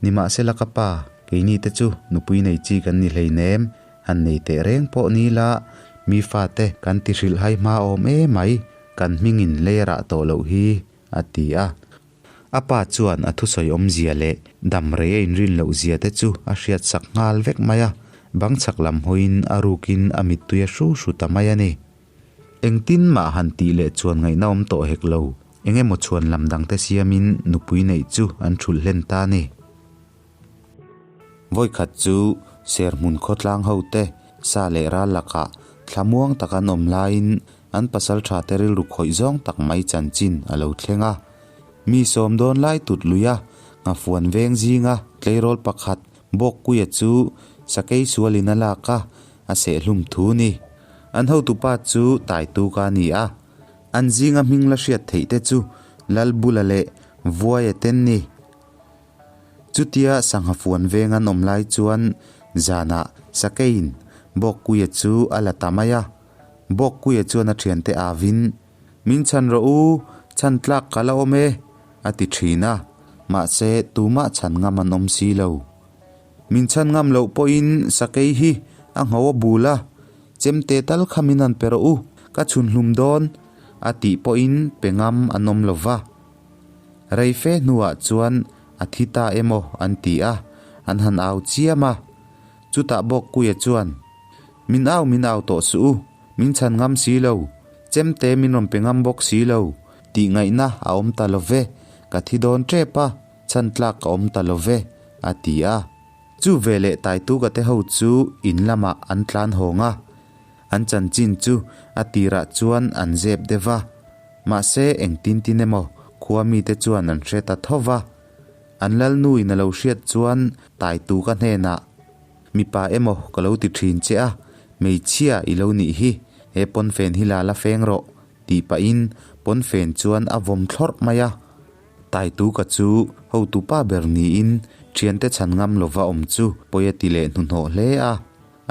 Speaker 2: Nimahsela ka pa, keini te chu nupui nei chi kan ni hleinem, han nei teh reng pawh ni la, mi fate kan ti hrilh hai hma awm emai, kan hmingin leirah tawh loh hi, a ti a. A pa chuan a thusawi awmzia leh dam rei a inrin loh zia te chu a hriat sak nghal vek mai a, bang chhak lam hawiin a rukin a mittui a hru hru ta mai a ni. Engtin mah han tih leh chuan ngaihna awm tawh hek lo. Eng emaw chhuan lam dangte siamin nupui neih chu an thulh hlen ta a ni. Vawikhat chu Serhmun khawtlang hote sa leh ral lakah thlamuang tak an awm laiin an pasaltha te rilru khawih zawng tak mai chanchin a lo thleng a. Mi sawm dawn lai tut lui a, nghafuan veng zinga tleirawl pakhat Bawkkuia chu sakei sualin a lak a, a sehhlum thu ni. An hotupa chu Taituka a ni a. An zinga hming la hriat theih te chu Lalbula leh Vuaia ten ni. Chutia sangha fuan veng an awm lai chuan zanah sakeiin Bawkkuia chu a la ta mai a. Bawkkuia chuan a thiante avin, Min chhan rawh u, chhan tlak ka la awm e, a ti thin a. Mahse, tumah chhan ngam an awm si lo. Min chhan ngam loh pawhin sakei hi a ngho a bul a, chemte tal kha min han pe rawh u, ka chhun hlum dawn, a tih pawhin pe ngam an awm lo va. Rei fe hnuah chuan a thi ta emaw an ti a, an han au chiam a. Chutah bawk Kuia chuan, Min au min au tawh suh u, min chhan ngam si lo, chemte min rawn pe ngam bawk si lo, tih ngaihna a awm ta lo ve, ka thi dawn tep a, chhan tlak ka awm ta lo ve, a ti a. Chu veleh Taituka te ho chu in lamah an tlan hawng a. An chanchin chu a tirah chuan an zep deuh va. Mahse engtin tin emaw khua mite chuan an hre ta tho va. An lalnuin a lo hriat chuan Taituka hnenah, Mipa emaw ka lo ti thin che a, hmeichhia i lo nih hi, he pawnfen hi la la feng rawh, tih pahin pawnfen chuan a vawm thlawrh mai a. Taituka chu hotupa ber niin thiante chhan ngam lova awm chu pawi a ti leh hnuhnawh hle a.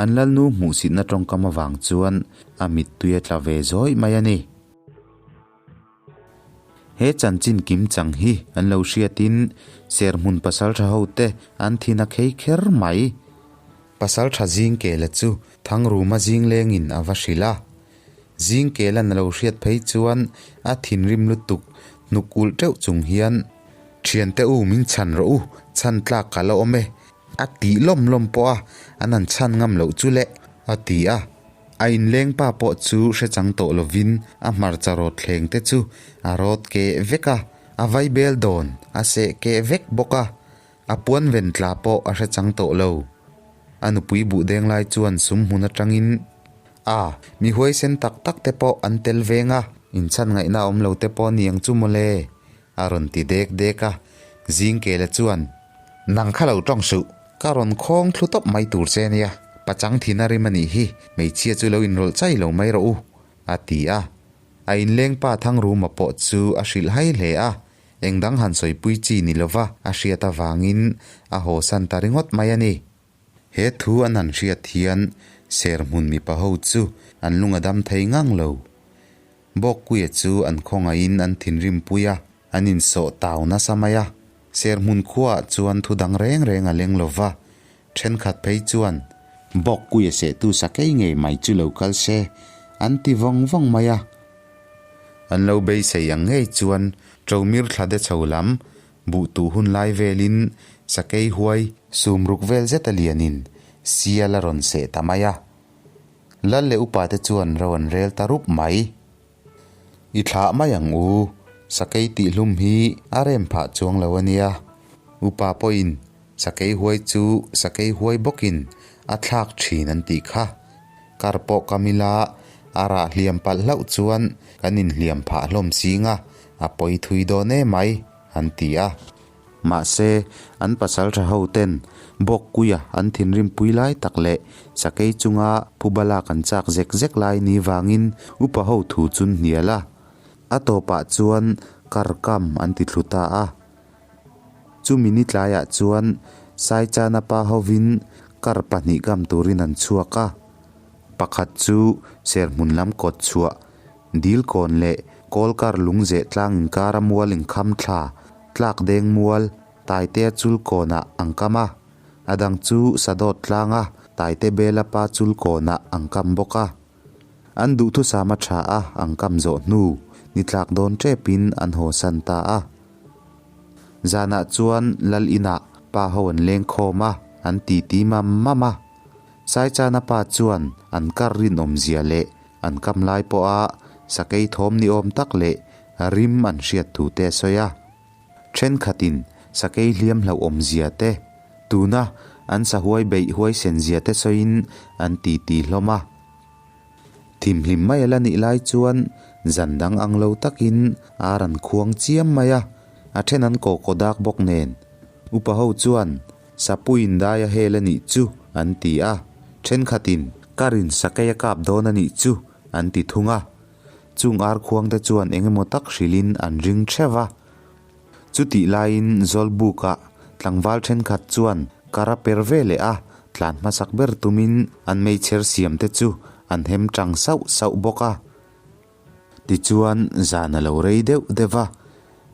Speaker 2: An lalnu hmuhsitna tawngkam avang chuan a mittui a tla ve zawih mai a ni. He chanchin kim chang hi an lo hriatin Serhmun pasaltha hote an thin a khei kher mai. Pasaltha Zingkela chu Thangruma zinglengin a va hrilh a. Zingkela'n a lo hriat phei chuan a thinrim lutuk hnuk ulh teuh chung hian, Thiante u min chhan rawh u, chhan tlak ka la awm e, a tih lawm lawm pawh a, an han chhan ngam loh chu le, a ti a. A inleng pa pawh chu hre chang tawh lovin a hmarcha rawt thleng te chu a rawt keh vek a, a vaibel dawn a seh keh vek bawk a, a puan ven tla pawh a hre chang tawh lo. A nupui buh deng lai chuan sum hmun atangin a mi huaisen tak tak te pawh an tel veng a, inchhan ngaihna awm lo te pawh ni ang chu mawle, a rawn ti dek dek a, Zingkela chuan, Nang kha lo tawng suh, ka rawn khawng thlu tawp mai tur che nia, pachang thin a rim a nih hi, hmeichhia chu lo inrawlh chai lo mai rawh u, a ti a. A inleng pa Thangruma pawh chu a hrilh hai hle a, eng dang han sawipui chi ni lova a hriat avangin a haw san ta ringawt mai a ni. He thu an han hriat hian Serhmun mipa ho chu an lung a dam thei ngang lo. Bawkkuia chu an khawngaihin an thinrim pui a, an insawh tau nasa mai a. Serhmun khuaah chuan thu dang reng reng a leng lo va, thenkhat phei chuan, Bawkkuia sehtu sakei ngei mai chu lo kal se, an ti vawng vawng mai a. An lo beisei ang ngei chuan Ṭomir thla de chho lam buh tuh hun lai velin sakei huai sumruk vel zet a lianin sial a rawn seh ta mai a. Lal leh upa te chuan ro an rel ta rup mai. I thlah mai ang u, sakei tihhlum hi a rem phah chuang lo a nia. Upa pawhin sakei huai chu sakei huai bawkin a thlak thin an tih kha. Kar pawh kam ila a rah hliam palh hlauh chuan kan inhliam phah hlawm sing a, a pawi thui dawn emai an ti a. Mahse, an pasal tha ho ten Bawkkuia an thinrim pui lai tak leh sakei chunga phuba lak an chak zek zek lai ni vangin upa ho thu chun hnial a. A tawpah chuan kar kam an ti thlu ta a. Chumi ni tlaiah chuan Saichana pa hovin kar pahnih kam turin an chhuak a. Pakhat chu Serhmun lam kawt chhuah Dilkawn leh Kawlkar lungzeh tlang inkara mual inkham thla, tlak deng mual, Taitea chul kawnah an kam a, a dang chu Sadawt tlanga Taite Bela pa chul kawnah an kam bawk a. An duhthusam a tha a, an kam zawh hnu, ni tlak dawn tepin an haw san ta a. Zanah chuan Lal inah pa ho an leng khawm a, an titi mam mam a. Saichana pa chuan an kar rinawm zia leh An kam lai pawha sakei thawm ni awm tak leh rim an hriat thu te a sawi a. Thenkhatin sakei hliam hlauhawm zia te, tuna an sahuai beih huaisen zia te sawiin an titi hlawm a. Thimhlim mai a la nih lai chuan zan dang ang lo takin ar an khuang chiam mai a, a then an kaw kaw dak bawk nen. Upa ho chuan Sapuiin dai a hel a nih chu an ti a, thenkhatin karin sakei a kap dawn a nih chu an ti thung a. Chung ar khuang te chuan eng emaw tak hrilhin an ring theuh a. Chutih laiin Zawlbukah tlangval thenkhat chuan kar a per ve leh a, tlan hmasak ber tumin an meichher siam te chu an hem tang sauh sauh bawk a. Tichuan zan a lo rei deuh deuh a,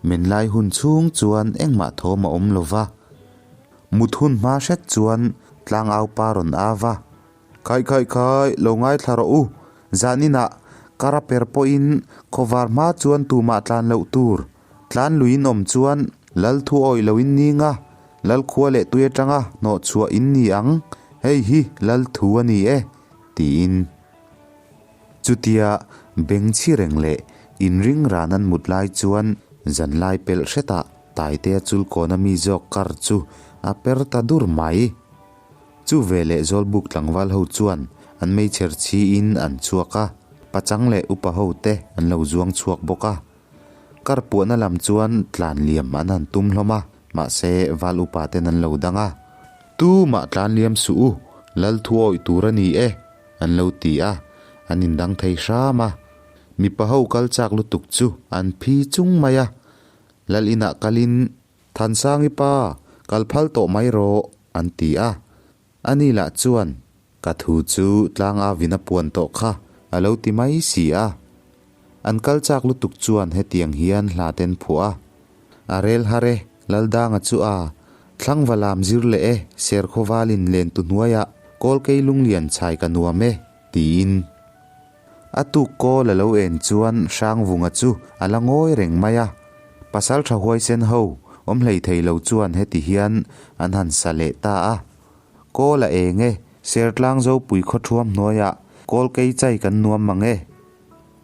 Speaker 2: men lai hun chhung chuan engmah thawm a awm lo va. Mut hun hma hret chuan tlangau pa rawn au va, Khai khai khai, lo ngaithla rawh u, zaninah kar a per pawhin khawvar hma chuan tumah tlan loh tur, tlan luiin awm chuan lal thu awih loin ning a, lal khua leh tui atanga hnawh chhuah in ni ang, hei hi lal thu a ni e, tiin. Chutia beng chhi reng leh inring ran an mut lai chuan zanlai pelh hretah Taitea chulkawn a mi zawk kar chu a per ta dur mai. Chu veleh Zawlbuk tlangval ho chuan an meichher chhiin an chhuak a, pachang leh upa ho te an lo zuang chhuak bawk a. Kar puahna lam chuan tlan liam an han tum hlawm a, mahse val upa ten an lo dang a. Tu mah tlan liam suh u, lal thu awih tur a ni e, an lo ti a, an indang thei hram a. Mipa ho kal chak lutuk chu an phi chung mai a, lal inah kalin Thansangi pa, kal phal tawh mai rawh, an ti a. Ani lah chuan, Ka thu chu tlang avin a puan tawh kha, a lo ti mai si a. An kal chak lutuk chuan hetiang hian hla ten phuah a. A rel har e, Laldanga chu a, Thlangva lam zir leh e, Serkhawvalin len tu hnuaiah Kawlkei lunglian chhai ka nuam e, tiin. A tuk kawl a lo en chuan Hrangvunga chu a la ngawi reng mai a. Pasal tha huaisen ho awm hlei thei lo chuan heti hian an han sa leh ta a. Kawl a eng e, Sertlang Zopui khaw thuam hnuaiah kawl kei chai kan nuam mang e.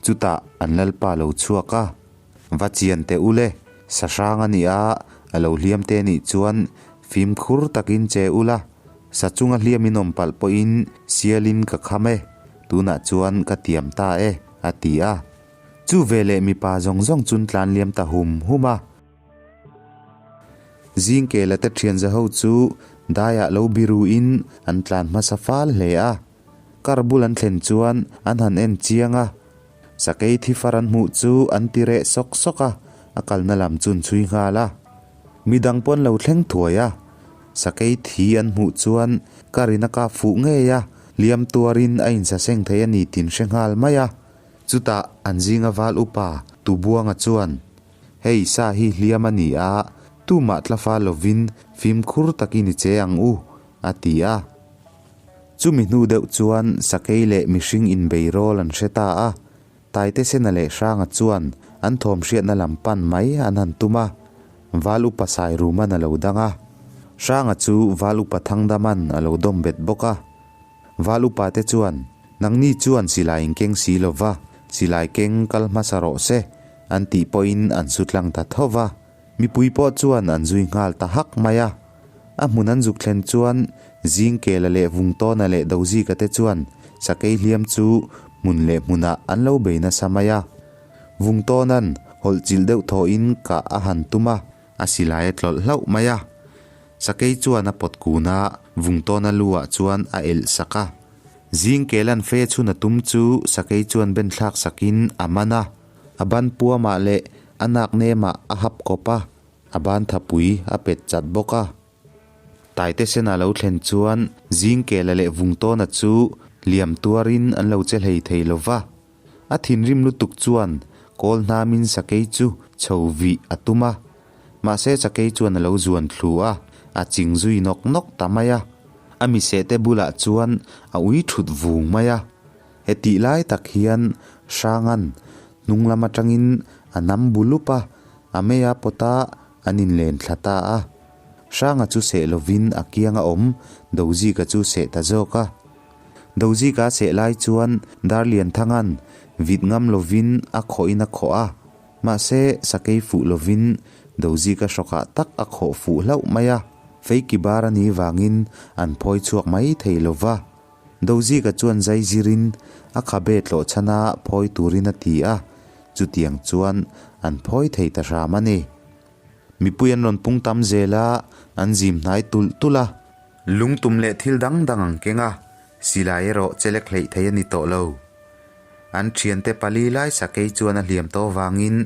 Speaker 2: Chutah an lalpa lo chhuak a. Va chian teh u le, sa hrang a nih a, a lo hliam te nih chuan fimkhur takin che u la, sa chunga hliam in awm palh pawhin sialin ka kham e, tunah chuan ka tiam ta e, a ti a. Chu veleh mipa zawng zawng chun tlan liam ta hum hum a. Zingkela te thianza ho chu daiah lo biruin an tlan hmasa fal hle a. Kar bul an thlen chuan an han en chiang a, sakei thi far an hmuh chu an ti reh sawk sawk a, a kalna lam chu an chhui nghal a. Midang pawh an lo thleng thuai a, sakei thi an hmuh chuan karin a kap fuh ngei a, liam tuarin a insaseng thei a ni tin hre nghal mai a. Chutah an zinga val upa Tubuanga chuan, Hei sa hi hliam a ni a, tumah tlafa lovin fimkhur takin i che ang u, a ti a. Chumi hnu deuh chuan sakei leh mihring inbei rawl an hre ta a, Taitesena leh Hranga chuan an thawm hriatna lam pan mai an han tum a, Val Upa Sairuman a lo dang a, Hranga chu Val Upa Thangdaman a lo dawm bet bawk a. Val Upa te chuan, Nangni chuan silai in keng si lo va, silai keng kal hmasa rawh se, an tih pawhin an su tlang ta tho va. Mipui pawh chuan an zui nghal ta hak mai a. A hmun an zuk thlen chuan Zingkela leh Vungtawna leh Dozika te chuan sakei hliam chu hmun leh hmunah an lo bei nasa mai a. Vungtawna'n hawlh chilh deuh thawhin kah a han tum a, a silai a tlawlh hlauh mai a. Sakei chuan a pawt kun a, Vungtawna lu ah chuan a elh sak a. Zingkela'n fe chhun a tum chu sakei chuan ben thlak sakin a man a. A ban puamah leh a nak nemah a hap kawp a, a ban thapui a pet chat bawk a. Taite sena lo thlen chuan Zingkela leh Vungtawna chu liam tuarin an lo che hlei thei lo va. A thinrim lutuk chuan kawl hnamin sakei chu chho vih a tum a, mahse sakei chuan a lo zuan thlu a, a ching zui nawk nawk ta mai a. A misehte bulah chuan a ui thut vung mai a. Hetih lai tak hian Hrangan hnung lam atangin a nam bu lup a, a mei a pawt a, an inlen thla ta a. Hranga chu seh lovin a kiang a awm, Dozika chu seh ta zawk a. Dozika a seh lai chuan Darlianthangan vit ngam lovin a khawhin a khawh a. Mahse, sakei fuh lovin Dozika hrawkah tak a khawh fuh hlauh mai a, feiki bar a nih vangin an phawi chhuak mai thei lo va. Dozika chuan zai zirin a khabe tlawh chhana phawi turin a ti a, chutiang chuan an phawi thei ta hram a ni. Mipui an rawn pung tam zel a, an zim hnai tulh tulh a. Lungtum leh thil dang dang an keng a, silai erawh chelek hleih thei a ni tawh lo. An thiante pali lai sakei chuan a hliam tawh avangin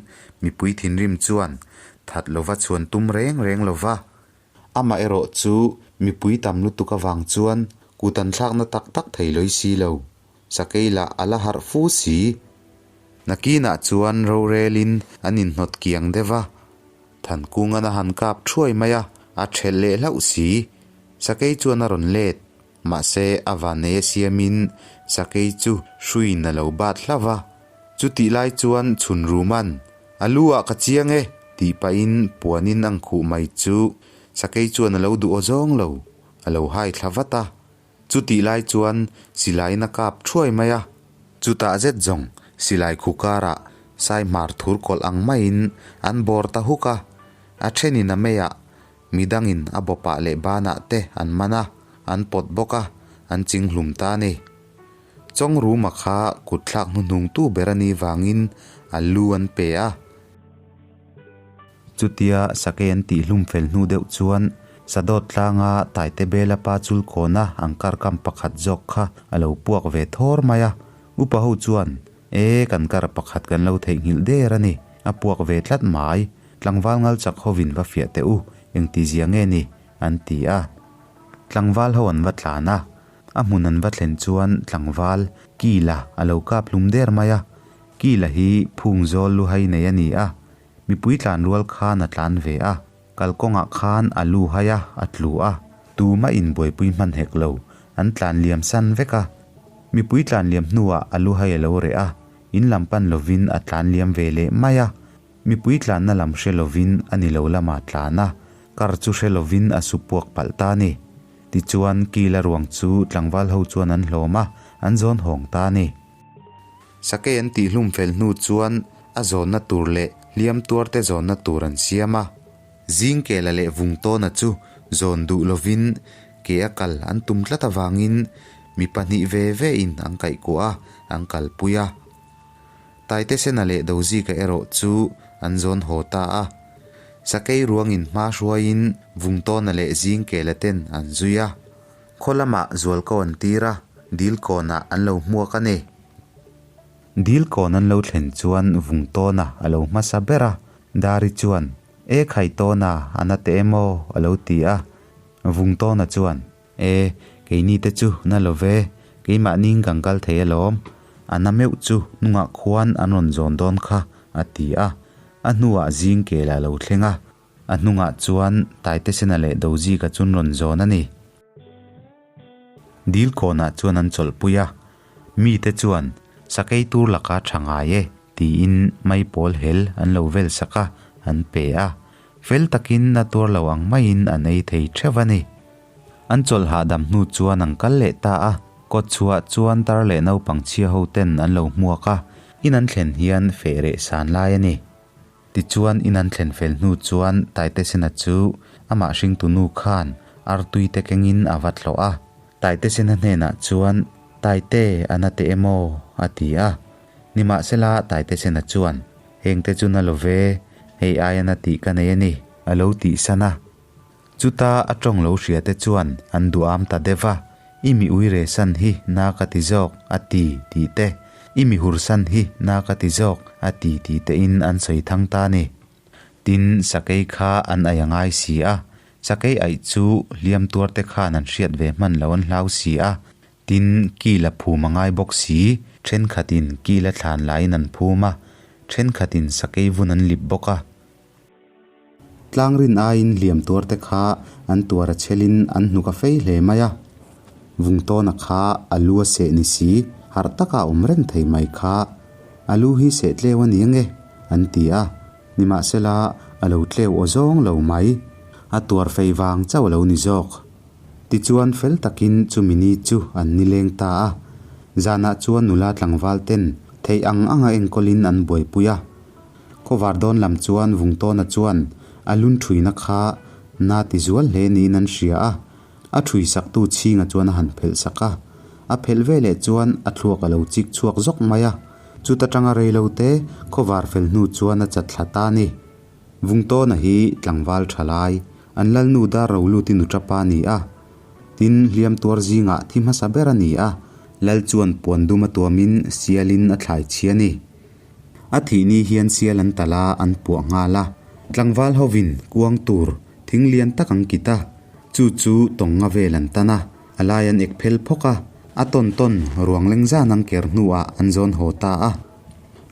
Speaker 2: mipui thinrim chuan that lova chhuan tum reng reng lo va. Amah erawh chu mipui tam lutuk avang chuan kut an thlakna tak tak thei lawih si lo. Sakei lah a la harh fu si. Nakinah chuan rorelin an inhnawt kiang deuh va, Thankungan a han kap thuai mai a, a thelh leh hlauh si. Sakei chuan a rawn let, mahse a vannei a siamin sakei chu hruiin a lo bat hlauh va. Chutih lai chuan chhun ruman, A lu ah ka chiang e, tih pahin puanin ang khuh mai chu sakei chuan a lo duh aw zawng lo, a lo hai thla vat a. Chutih lai chuan silaiin a kap thuai mai a, chutah zet zawng silai khu karah sai hmar thur kawlh ang maiin an bawr ta huk a, a thenin a meiah midangin a bawpah leh banah te an man a, an pawt bawk a, an ching hlum ta a ni. Chawngruma kha kut thlak hnuhnungtu ber a nih vangin a lu an pe a. Chutia sakei an tih hlum fel hnu deuh chuan Sadawt tlanga Taite Bela pa chul kawna an kar kam pakhat zawk kha a lo puak ve thawr mai a. Upa ho chuan, E, kan kar pakhat kan lo theihnghilh der a ni, a puak ve tlat mai. Tlangval ngal chak hovin va fiah teh u, engti zia nge ni? an ti a. Tlangval ho an va tlan a. A hmun an va thlen chuan tlangval Kila a lo kap hlum der mai a. Kila hi phung zawl luhai nei a ni a. Mipui tlan rual khan a tlan ve a, kalkawngah khan a lu hai a, a tlu a, tumah in buaipui hman hek lo, an tlan liam san vek a. Mipui tlan liam hnuah a lu hai a lo reh a, in lam pan lovin a tlan liam ve leh mai a. Mipui tlanna lam hre lovin a ni lo lamah tlan a, kar chu hre lovin a su puak palh ta a ni. Tichuan, Kila ruang chu tlangval ho chuan an hlawm a, an zawn hawng ta a ni. Sakei an tihhlum fel hnu chuan a zawnna tur leh hliam tuarte zawnna tur an siam a. Zingkela leh Vungtawna chu zawn duh lovin ke a kal an tum tlat avangin mi pahnih ve ve in an kaihkuah a, an kalpui a. Taitesena leh Dozika erawh chu an zawn haw ta a. Sakei ruangin hma hruaiin Vungtawna leh Zingkela ten an zui a. Khaw lamah zualko an tir a, dil kawnah an lo hmuak a ni. Dil kawn an lo thlen chuan Vungtawna a lo hmasa ber a, Dari chuan, E Khaitawna, a na teh em aw? a lo ti a. Vungtawna chuan, E, keini te chu na lo ve, keimahni kan kal thei alawm, a na meuh chu hnungah khuan an rawn zawn dawn kha, a ti a. A hnuah zing kel a lo thleng a. A hnungah chuan Taitesena leh Dozika chun rawn zawn a ni. Dil kawnah chuan an chawlhpui a, mite chuan sakei tur laka tha ngai e tiin maipawl hel an lo vel sak a, an pe a. Fel takin a tuar lo ang maiin an ei thei theuh a ni. An chawlh hahdam hnu chuan an kal leh ta a, kawtchhuah chuan tar leh naupang chhia ho ten an lo hmuak a, in an thlen hian feh reh san lai a ni. Tichuan in an thlen fel hnu chuan Taitesena chu amah hringtu nu khan artui te kengin a va tlawh a. Taitesena hnenah chuan, Taite, a na teh em aw? a ti a. Nimahsela Taitesena chuan, Hengte chu na lo ve, hei aia na tih ka nei a ni, a lo tihsan a. Chuta a tawng lo hria te chuan an duham ta deuh va, I mi ui re san hi na ka ti zawk, a ti, tih te, I mi hur san hi na ka ti zawk, a ti tih te in an sawi thang ta ni. Tin, sakei kha an aih a ngai si a, sakei aih chu hliam tuar te khan an hriat ve hman lo an hlau si a, tin, kil a phum a ngai bawk si, thenkhatin kil a thlan laiin an phum a, thenkhatin sakei vun an lip bawk a. Tlangrin aiin hliam tuarte kha an tuar a chhelin an hnuk a fei hle mai a. Vungtawna kha a lu a seh ni si, harh taka a awm reng thei mai kha. A lu hi seh tleu a ni ange, an ti a. Nimahsela, a lo tleu aw zawng lo mai. A tuar fei vang chauh a lo ni zawk. Tichuan fel takin chumi ni chu an nileng ta a. Zanah chuan nula tlangval ten theih ang anga enkawlin an buaipui a. Khawvar dawn lam chuan Vungtawna chuan a lun ṭhuina kha na ti zual hle niin an hria a, a ṭhui saktu chhinga chuan a han phelh sak a. A phelh veleh chuan a thluak a lo chik chhuak zawk mai a, chuta tanga reilo te khawvar fel hnu chuan a chat thla ta a ni. Vungtawna hi tlangval tha lai, an lalnu dar ro lut in uṭapa a ni a. Tin, hliam tuar zingah thi hmasa ber a ni a, lal chuan puan dum a tuamin sialin a thlai chhi a ni. A thih ni hian sial an talh a, an puah nghal a. Tlangval hovin kuang tur thing lian tak an kit a, chu chu tawngnga vel an tan a, a lai an ek phel phawk a, a tawn tawn ruang leng zan an ker hnuah an zawn haw ta a.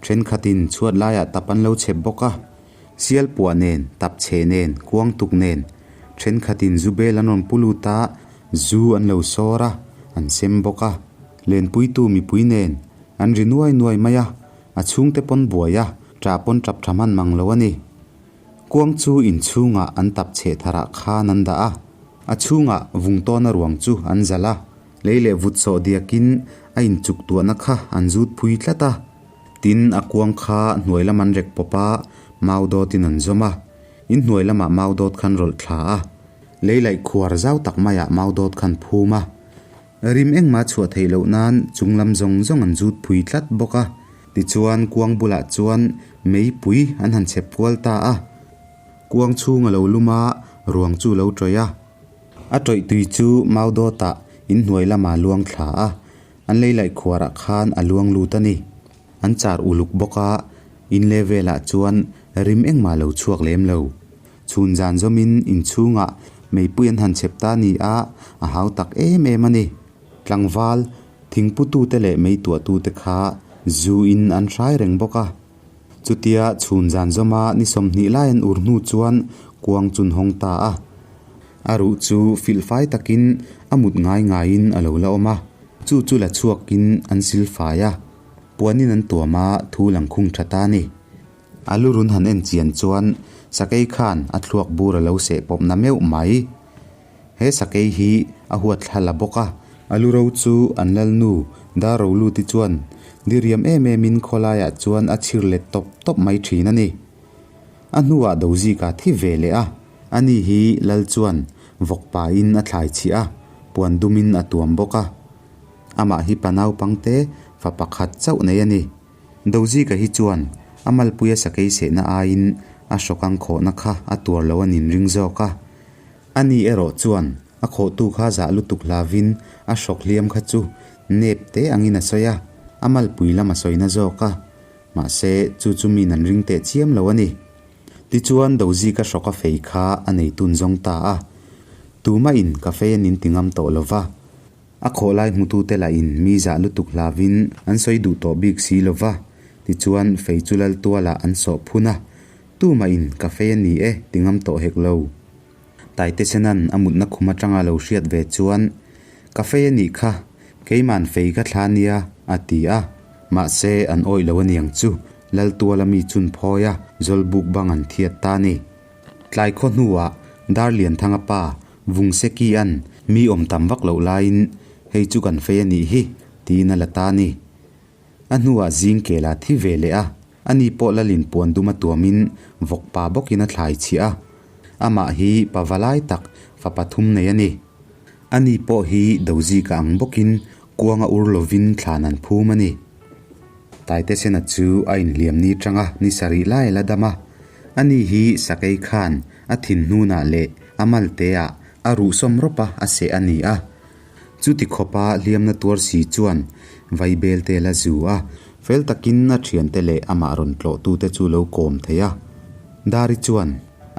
Speaker 2: Thenkhatin chhuat laiah tap an lo chhep bawk a, sial puah nen, tap chhe nen, kuang tuk nen, thenkhatin zu bel an rawn pu lut a, zu an lo sawr a, an sem bawk a. Lenpuitu mipui nen an ri nuai nuai mai a, a chhungte pawn buai a, ṭah pawn ṭap ṭha hman mang lo a ni. Kuang chu inchhungah an tap chheh tharah khan an dah a, a chhungah vungtawna ruang chu an zalh a. Lei leh vut sawh diakin a inchuk tuahna kha an zut phui tlat a. Tin, a kuang kha hnuai lam an rek pawp a, mau dawtin an zawm a. In hnuai lamah mau dawt khan rawlh thla a. Lei laih khuar zau tak maiah mau dawt khan phum a. Rim engmah chhuah theih loh nan chung lam zawng zawng an zut phui tlat bawk a. Tichuan, kuang bulah chuan meipui an han chhep kual ta a. Kuang chhung a lo lum a, ruang chu a lo tawih a. A tawih tui chu mau dawtah in hnuai lamah luang thla a, an lei laih khuarah khan a luang lut a ni. An char uluk bawk a, in le velah chuan rim engmah lo chhuak lem lo. Chhun zan zawmin inchhungah meipui an han chhep ta ni a, a hau tak em em a ni. Tlangval, thingputute leh meituahtute kha zu in an hrai reng bawk a. Chutia chhun zan zawma ni 20 lai an ur hnu chuan kuang chun hawng ta a. A ruh chu filh fai takin a mut ngai ngaiin a lo la awm a, chu chu la chhuakin an sil fai a, puanin an tuam a, thu lang khung tha ta a ni. A lu run han en chian chuan sakei khan a thluak bur a lo seh pawp na meuh mai. He sakei hi a huat thla la bawk a. A lu ro chu an lalnu Darroluti chuan diriam em emin khawlaiah chuan a chhir let tawp tawp mai thin a ni. A hnuah Dozika thi ve leh a, ani hi lal chuan vawk pain a thlai chhiah a, puan dumin a tuam bawk a. Amah hi pa naupangte fa pakhat chauh nei a ni. Dozika hi chuan a malpuia sakei sehna aiin a hrawkang khawhna kha a tuar lo a nin ring zawk a. Ani erawh chuan a khawhtu kha zah lutuk hlavin a hrawk hliam kha chu nep te angin a sawi a, a malpui lam a sawina zawk a. Mahse, chu chu min an ring teh chiam lo a ni. Tichuan Dozika hrawk a fei kha a nei tun zawng ta a. Tumah in ka fei an inti ngam tawh lo va. A khawh lai hmutute lah in mi zah lutuk hlavin an sawi duh tawh bik si lo va. Tichuan fei chu lal tualah an sawh phun a. Tumah in ka fei a ni e ti ngam tawh hek lo. Taitesenan a mutna khum atanga lo hriat ve chuan, Ka fei a nih kha, keiman fei ka thla nia, a ti a. Mahse, an awih lo aniang chu, Laltuala mi chun phawi a, Zawlbuk bang an thiat ta a ni. Tlai khaw hnuah Darlianthanga pa Vungsekia'n mi awm tam vak loh laiin, Hei chu kan fei a nih hi, tiin a la ta a ni. A hnuah zing kel a thi ve leh a, ani pawh lalin puan dum a tuamin vawkpa bawkin a thlai chhiah a. Amah hi pa valai tak fa pathum nei a ni. Ani pawh hi Dozika ang bawkin kuanga ur lovin thlan an phum a ni. Taitesena chu a inhliam ni tanga ni sarih lai a la dam a. Ani hi sakei khan a thinhnunah leh a malteah a ruh sawm rawp a a seh a ni a. Chuti khawpa hliamna tuar si chuan vaibel te la zu a, fel takin a thiante leh amah rawn tlawhtute chu lo kawm thei a. Dari chuan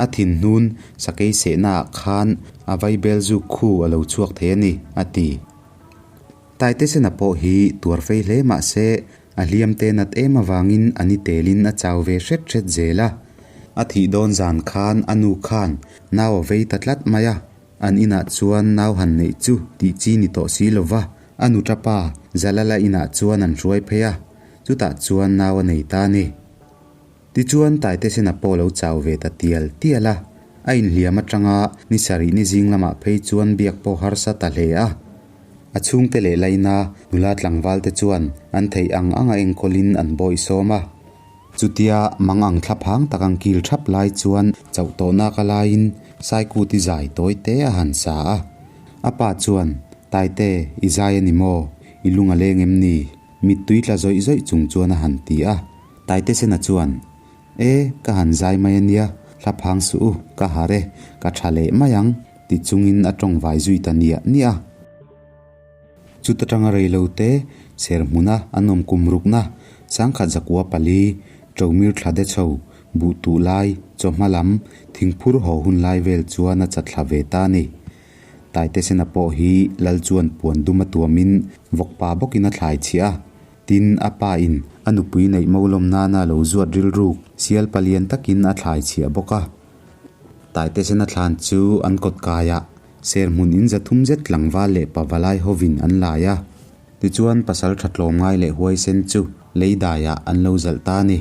Speaker 2: a thinhnun sakei sehnaah khan a vaibel zuk khu a lo chhuak thei a ni, a ti. Taitesena pawh hi tuar fei hle mah se a hliam te nat em avangin a ni telin a chau ve hret hret zel a. A thih dawn zan khan a nu khan nau a vei ta tlat mai a. An inah chuan nau han neih chu tih chi ni tawh si lo va, a nu tapa Zalala inah chuan an hruai phei a, chutah chuan nau a nei ta a ni. Tichuan Taitesena pawh lo chau ve ta tial tial a, a inhliam atanga ni sarih ni zing lamah phei chuan biak pawh harsa ta hle a. A chhungte leh laina nula tlangvalte chuan an theih ang anga enkawlin an bawihsawm a. Chutia mang ang thlaphang tak ang kil thap lai chuan chauh tawh nak a laiin Saikuti zai tawi te a han sa a. A pa chuan, Taite, i zai a ni maw? I lung a leng em ni? Mittui tla zawih zawih chung chuan a han ti a. Taite Sena chuan, E, ka han zai mai a nia, thlaphang suh u, ka harh e, ka tha leh mai ang, ti chungin a tawngvai zui ta niah niah a. Chuta tanga rei lo te, ser hmuna an awm kum rukna, sangkhat zakua pali, Ṭomir thla de chho, buh tuh lai, chawhma lam, thingphur haw hun lai vel chuan a chatthla ve ta a ni. Taitesena pawh hi lal chuan puan dum a tuamin vawkpa bawkin a thlai chhiah a. Tin, a pa in a nupui neih molawm nana lo zuat rilruk sial palian takin a thlai chhiah bawk a. Taitesena thlan chu an kawt kaiah ser hmun in zathum zet tlangval leh pavalai hovin an lai a. Tichuan pasal tha tlawmngai leh huaisen chu lei daiah an lo zalh ta a ni.